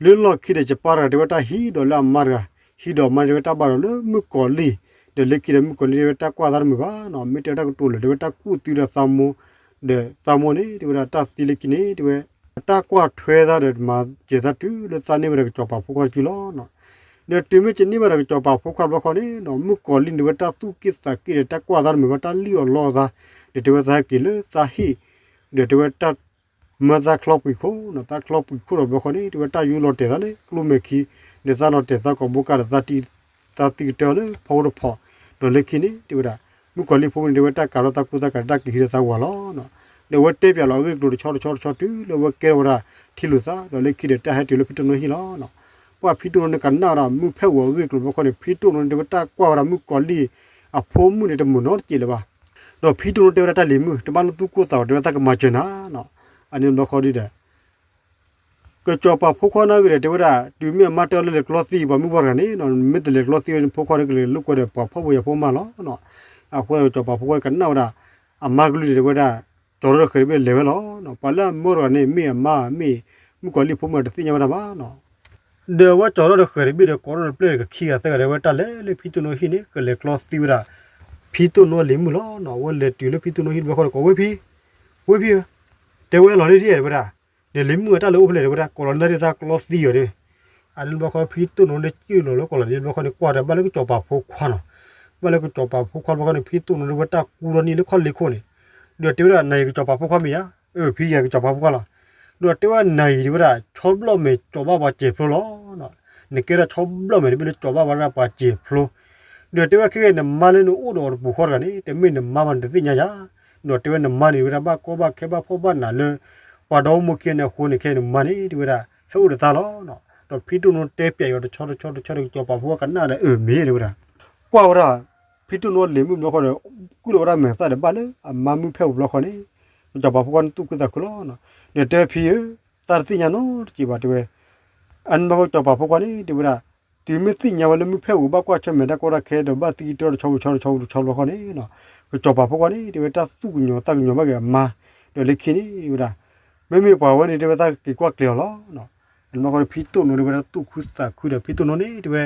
လၢလီၢ်ခံဒီး ယပၢ်တဂၤတဲဝဲတၢ်ဟံးဒီးလၢအမါတဂၤ, ဟံးဒီးအမါန့ၣ် တဲဝဲတၢ်ဘၣ်ဒီးလၢမုၣ်ကီၤလံၢ်, ဒီးလၢခံဒီးမုၣ်ကီၤလံၢ်တဲဝဲတၢ်ကွၢ်သးတမုာ်ဘၣ်နီၤ, မ့ၢ်တဲဝဲတၢ်ကတိၤလၢာ် တဲဝဲတၢ်ကူၣ်သံဒီးသးမိၢ်, ဒီးသးမိၢ်န့ၣ် တဲဝဲဒၣ်တၢ်သံလၢခံန့ၣ် တဲဝဲ အတၢ်ကွၢ်ထွဲသးဒီးမၤစၢၤသးတုၤလၢသးန့ၢ်ဝဲဒီးကစီၤပၤဖိခွါတစုလီၤနီၤ, ဒီးတုၤမ့ၢ်ကန့ၢ်ဘၣ်ဒီးကစီၤပၤဖိခွါဘျီခီန့ၣ်နီၤ, မုၣ်ကီၤလံၢ်န့ၣ်တဲဝဲတၢ်သူၣ်က့ၣ်သးက့ၣ်ဒီးတၢ်ကွၢ်သးတမုာ်ဘၣ် တၢ်လံၣ်အီၣ်လီအီၣ်သး, ဒီးတဲဝဲသးဟဲက့ၤလၢသးဟံၣ်, ဒီးတဲဝဲတၢ် မၢသးချီပှံၤခိၣ်နီၤ, သးချီပှံၤခိၣ်ဒီးဘျီခီန့ၣ် တဲဝဲတၢ်ယူလီၤတဲာ်သးလၢကျိမဲာ်ခံ, ဒီးသးလီၤတဲာ်သးကိာ်ဘိကါဒီး သးသံကတၢၢ်လၢဖီခိၣ်တဖီ, ဒီးလၢခံန့ၣ် တဲဝဲဒၣ် မုၣ်ကီၤလံၢ်ဖိန့ၣ် တဲဝဲတၢ်ကၤထီၣ်သးကူသးကၤ တၢ်က့ၤဟံးဒီးသးဝၤလီၤနီၤ, ဒီးအဝဲတဲပၠးလီၤအဂ့ၢ်ကျိၤတဆီတဆီတဆီတုၤလၢအဝဲကဲထီၣ်ဝဲဒၣ်ထံလုာ်သး ဒီးလၢခံဒီးတၢ်ဟဲတုၤလၢဖံတိၢ်နီၣ်ဟံၣ်လီၤနီၤ, ပှၤဖံတိၢ်နီၣ်န့ၣ်ကနၣ်ဝဲဒၣ်မုၢ်ဖဲအိၣ်အဂ့ၢ်ကျိၤဘျီခီန့ၣ် ဖံတိၢ်နီၣ်န့ၣ် တဲဝဲတၢ်ကွၢ်ဝဲဒၣ်မုၣ်ကီၤလံၢ်အဖိမုၣ်န့ၣ်တမုာ်နီတစဲးလၢၤဘၣ်, ဒီးဖံတိၢ်နီၣ်တဲဝဲဒၣ်တၢ်လံၤမုၣ် တဘၣ်လၢသူၣ်ကိၢ်သးဂီၤ တဲဝဲသးကမၤစၢၤနၤနီၤ, အန့ၣ်ဘျီခီဒုဒီး ကစီၤပၤဖိခွါန့ၣ်ဂ့ၤဒီး တဲဝဲဒၣ် တုၤမ့ၢ်အမါတဲအီၤလၢလဲၤကျီသံပှၤမုၢ်ပှၢ်တဂၤန့ၣ်နီၤ, မ့ၢ်တလဲၤကျီသံဝဲန့ၣ် ဖိခွါဒီးကလဲၤလိာ်ကွဲဒီးပှၤဖှီၣ်ဖိယာ်ဖိမးလီၤနီၤ, အဃိကစီၤပၤဖိခွါန့ၣ်ကနၣ်ဝဲဒၣ် အမါကလုၢ်န့ၣ်တဲဝဲဒၣ် ကၠီၤထီၣ်ဒီးဃဲၤတဘ့ၣ်လဲၤဝဲလီၤနီၤ, ပှၤလၢအမၢတဂၤန့ၣ် မ့ၢ်အမါ မ့ၢ်မုၣ်ကီၤလံၢ်ဖိမုၣ်တသ့ၣ်ညါဝဲဒၣ်ဘၣ်နီၤ, ဒီးအဝဲကၠီၤထီၣ်ဒီးဃဲၤတဘ့ၣ်ဒီး ကိးထီၣ်ဒီးပျဲၢ်ဒီးကခံဂၤသၢဂၤဒီး ဝဲတၢ်လဲၤလၢဖံတိၢ်နီၣ်ဟံၣ်န့ၣ် ကလဲၤကျီသံဝဲဒၣ် ဖံတိၢ်နီၣ်လံၤမုၣ်လီၤနီၤ, အဝဲလဲၤတုၤလၢဖံတိၢ်နီၣ်ဟံၣ်တဘျီဃီဒီး ကိးဝဲဖံ ဝဲဖံဧၢ, တဲဝဲလီၤလၢဒ်တဲဝဲဒၣ်, ဒီးလံၤမုၣ်အတၢ်လဲၤအိၣ်ဖဲလဲၣ်တဲဝဲဒၣ် ကိးလီၤန့ၢ်သးဒ်သးကျီသံအီၤန့ၣ်, အန့ၣ်ဘျီဃီဖံတိၢ်နီၣ်န့ၣ်စံၣ်လီၤလၢကိးလီၤဒ်ဘျီဃီန့ၣ် ကွၢ်ဒီးဘၣ်လၢကစီၤပၤဖိခွါနီၤ, ဘၣ်လၢကစီၤပၤဖိခွါဘျီဃီန့ၣ် ဖံတိၢ်နီၣ်န့ၣ်ဝဲတၢ်ကူထီၣ်န့ၢ်လၢခီၣ်လ့ၢ်ခိၣ်န့ၣ်, ဒီးတဲဝဲဒၣ် နၤအံၤကစီၤပၤဖိခွါမ့ၢ်ဧါ, အၢဖံယၤကစီၤပၤဖိခွါလီၤ, ဒီးတဲဝဲနၤအံၤတဲဝဲဒၣ် ဆီဘျီၣ်မဲာ်ကၠီၤဘၣ်ပှၤစဲးဖျိလီၤ နကဲဒၣ်ဆီဘျီၣ်မဲာ်တဘ့ၣ်လၢကၠီၤဘၣ်ဝဲဒၣ်ပှၤစဲးဖျိ, ဒီးတဲဝဲခဲအံၤနမါလၢနအိၣ်ဒီးအီၤတပူၤဃီတဂၤန့ၣ် တမ့ၢ်နမါဘၣ်နတသ့ၣ်ညါယၤ, ဒီးတဲဝဲနမါန့ၣ်ဝဲဒၣ်ဘၣ်ကီဘၣ်ခဲဘၣ်ဖှီၣ်ဘၣ်နးလၢ ပှၤဒီမိၢ်ခံန့ၣ်အဃိန့ၣ် ခဲအံၤနမါန့ၣ်တဲဝဲဒၣ် ဟဲအိၣ်ဒီးသးလီၤ, ဒီးဖံတိၢ်နီၣ်တဲပၠးအီၤတဆီတဆီတဆီဒီး ကစီၤပၤဖိခွါကနၣ်ဒီးအၢၣ်မ့ၢ်တဲဝဲဒၣ်, ကွၢ်ဝဲဒၣ် ဖံတိၢ်နီၣ်လံၤမုၣ်ဘျီဃီဒီး ကူၣ်လီၤဝဲဒၣ်မဲာ်သၣ်ဒီးဘၣ်လၢအမါမုၢ်ဖဲအိၣ်ဘျီဃီန့ၣ်, ကစီၤပၤဖိခွါန့ၣ်သူၣ်ခုသးခုလီၤ, ဒီးတဲဖံဧၢ, သးတသ့ၣ်ညါနီတစဲးဘၣ်တဲဝဲ, အန့ၣ်ဘျီဃီကစီၤပၤဖိခွါန့ၣ် တဲဝဲဒၣ် တုၤမ့ၢ်သ့ၣ်ညါဝဲလၢမုၢ်ဖဲအိၣ်ဘၣ်ကွၢ်ဆၢၣ်မဲာ်တၢ်ကီတၢ်ခဲဒီးဘၣ်သံကတၢၢ်တဆီတဆီတဆီတဆီတဆီဘျီခီန့ၣ်, ကစီၤပၤဖိခွါန့ၣ် တဲဝဲတၢ်သူၣ်ကညီၤသးကညီၤဘၣ်က့ၤအမါ, ဒီးလၢခံန့ၣ်ဝဲဒၣ်, မ့မ့ၢ်ပှၤဝဲန့ၣ် တဲဝဲသးက့ၤကွၢ်ကျဲၤအီၤလီၤ. အန့ၣ်ဘျီခီန့ၣ် ဖံတိၣ်နိဒီးဝဲဒၣ်သူၣ်ခုသးခုဒီး ဖံတိၣ်နိန့ၣ် တဲဝဲ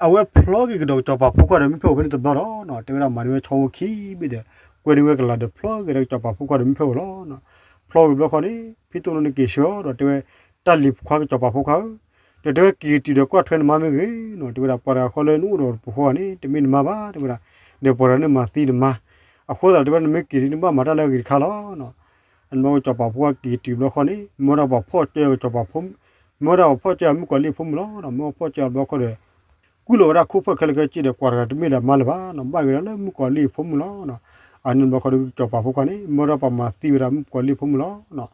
အဝဲဖျီက့ၤကဒီးကစီၤပၤဖိခွါဒီးမုၢ်ဖဲအိၣ်ဖဲန့ၣ်တဘျီဒီး တဲဝဲဒၣ်မၤန့ၢ်ဝဲဆီဖိခံဘ့ၣ်ဒီး ကွဲန့ၢ်ဝဲကလၤဒီးဖျီက့ၤဒီးကစီၤပၤဖိခွါဒီးမုၢ်ဖဲအိၣ်လီၤ. ဖျီက့ၤဘျီခီန့ၣ် ဖံတိၣ်နိန့ၣ်က့ၤဆှၢအီၤဒီးတဲဝဲ, တၢ်လံၤခွါကစီၤပၤဖိခွါဧၢ, ဒီးတဲဝဲက့ၤကတုၤဒီးကွၢ်ထွဲနမါမ့ၢ်ဂ့ၤနီၤ, တဲဝဲဒၣ်ပှၤတဂၤဃီလၢနအိၣ်ဒီးတပူၤဃီန့ၣ် တမ့ၢ်နမါဘၣ် တဲဝဲဒၣ်, ဒီးပှၤတဂၤန့ၣ်မၤသံနမါ, အဃိသတးတဲဝဲနမ့ၢ်က့ၤဒ်န့ၣ်ဘၣ်မၤတၢ်လၢအဂ့ၤတခါလီၤ. အန့ၣ်ဘျီကစီၤပၤဖိခွါက့ၤတုၤဘျီခီန့ၣ် မၢဒၣ်ပှၤဖီၣ်ကၢကစီၤပၤဖိ, မၢဒၣ်ပှၤဖီၣ်ကၢမုၣ်ကီၤလံၢ်အဖိမုၣ်လီၤ. မၢဖီၣ်ကၢအဘျီခီဒီး ကွံာ်လီၤဝဲဒၣ်ခိၣ်ဖၢၣ်ခဲလၢာ်ခဲဆ့ဒီး ကွၢ်တဂၤတမ့ၢ်ဒၣ်မါလၢၤဘၣ်နီၤ, ဘၣ်ဂ့ၤဒၣ်လၢမုၣ်ကီၤလံၢ်အဖိမုၣ်လီၤ. အန့ၣ်ဘျီခီဒီးကစီၤပၤဖိခွါန့ၣ် မၢဒၣ်ပှၤမၤသံဝဲဒၣ်မုၣ်ကီၤလံၢ်အဖိမုၣ်လီၤ.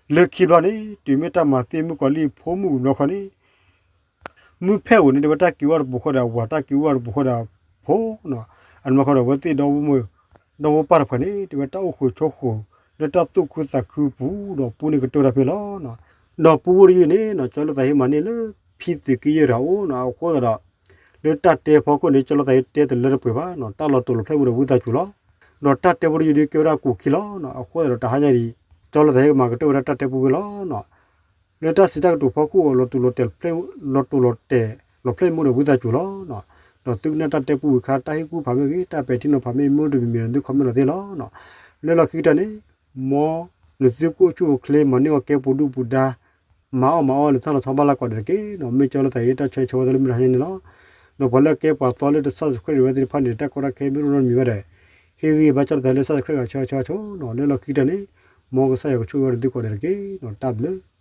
လၢခံဘျီန့ၣ် တုၤမ့ၢ်တၢ်မၤသံမုၣ်ကီၤလံၢ်အဖိမုၣ်ဝံၤဘျီခီန့ၣ် မုၢ်ဖဲအိၣ်န့ၣ် တဲဝဲတၢ်က့ၤအိၣ်တပူၤဃီဒီးအဝၤ, တၢ်က့ၤအိၣ်တပူၤဃီဒီးအဖိနီၤ. အန့ၣ်ဘျီခီဒီး အဝဲသ့ၣ်ဒီ ဒီဖိပၢ်တဖၣ်န့ၣ် တဲဝဲတၢ်အိၣ်ဃုာ်ဆိးဃုာ်လၢတၢ်သူၣ်ခုသးခုအပူၤဒီး ပူန့ၢ်ကတၢၢ်တၢ်ဖဲလီၤ. ဒီးပူဖိတယုၢ်န့ၣ်နီၤ ကၠီလၢသးဟ့မၤန့ၢ်လၢ ဖံသုးက့ယဲၢ်တဂၤအအိၣ်နီၤ, အဃိသတးဒီး လၢတၢ်တဲဖီခိၣ်န့ၣ် ကၠီလၢသးဟ့တဲတလၢတပှဲၤဘၣ်နီၤ, တၢ်လီၤတိာ်လီၤဖျဲၣ်မူဒီးဝံသးစူၤလီၤ. ဒီးတၢ်တဲဖိတယုၢ်ဒ်ကဲဝဲဒၣ်ကူၣ်ခံလီၤ. အဃိသတးဒီးတဟါညါဒံး ကၠီလၢသးဟ့ကမၤကတၢၢ်ဝဲဒၣ်တၢ်တဲပူဝဲလီၤ. လၢတၢ်စံးတၢ်ကတိၤဖီခိၣ်အလီၤတူာ်လီၤတဲာ် လီၤတိာ်လီၤတဲာ်လီၤဖျဲၣ်မူဒီးဝံသးစူၤလီၤ. ဒီးသုကနၣ်တၢ်တဲပူဝံၤအခါ တၢ်ဟ့ၣ်ကူၣ်ဖးမ့ၢ်ဂ့ၤ တၢ်ပဲာ်ထံနီၤဖးမ့ၢ်ဂ့ၤ မ့ၢ်တမံၤမံၤဒီးသု comment လီၤသ့လီၤ. လၢလီၢ်ခံကတၢၢ်န့ၣ် မ်နသုကအိၣ်ဆူၣ်အိၣ်ချ့ မၤန့ၢ်အီၣ်ကဲပူၤဒုၣ်ပူၤဒါ မၤအီၣ်မၤအီလၢထီၣ်လီၤဆီဘၣ်လၢကီးဒီးတက့ၢ်နီၤ, မ့ၢ်ကၠီလၢသးဟ့တၢ်ဆၢဂ့ၤဆၢဝါသးလၢမုၢ်တဟါညါန့ၣ်လီၤ. ဒီးပှၤလၢအကဲပှၤသီလၢတ subscribe ဝဲသ့ၣ်တဖၣ်န့ၣ် တၢ်ကီတၢ်ခဲမ့ၢ်အိၣ်နီတမံၤဘၣ်ဒီး ဟ့ၣ်ဂံၢ်ဘါကၠီလၢသးဟ့လၢ subscribe ဂၤဆၢဂၤဆၢဂၤဆိနီၤ, လၢလီၢ်ခံကတၢၢ်န့ၣ် မ်ကစၢ်ယွၤကဆိၣ်ဂ့ၤဝဲဒီးသုကိးဂၤဒဲးတက့ၢ်နီၤ, တၢ်ဘျုး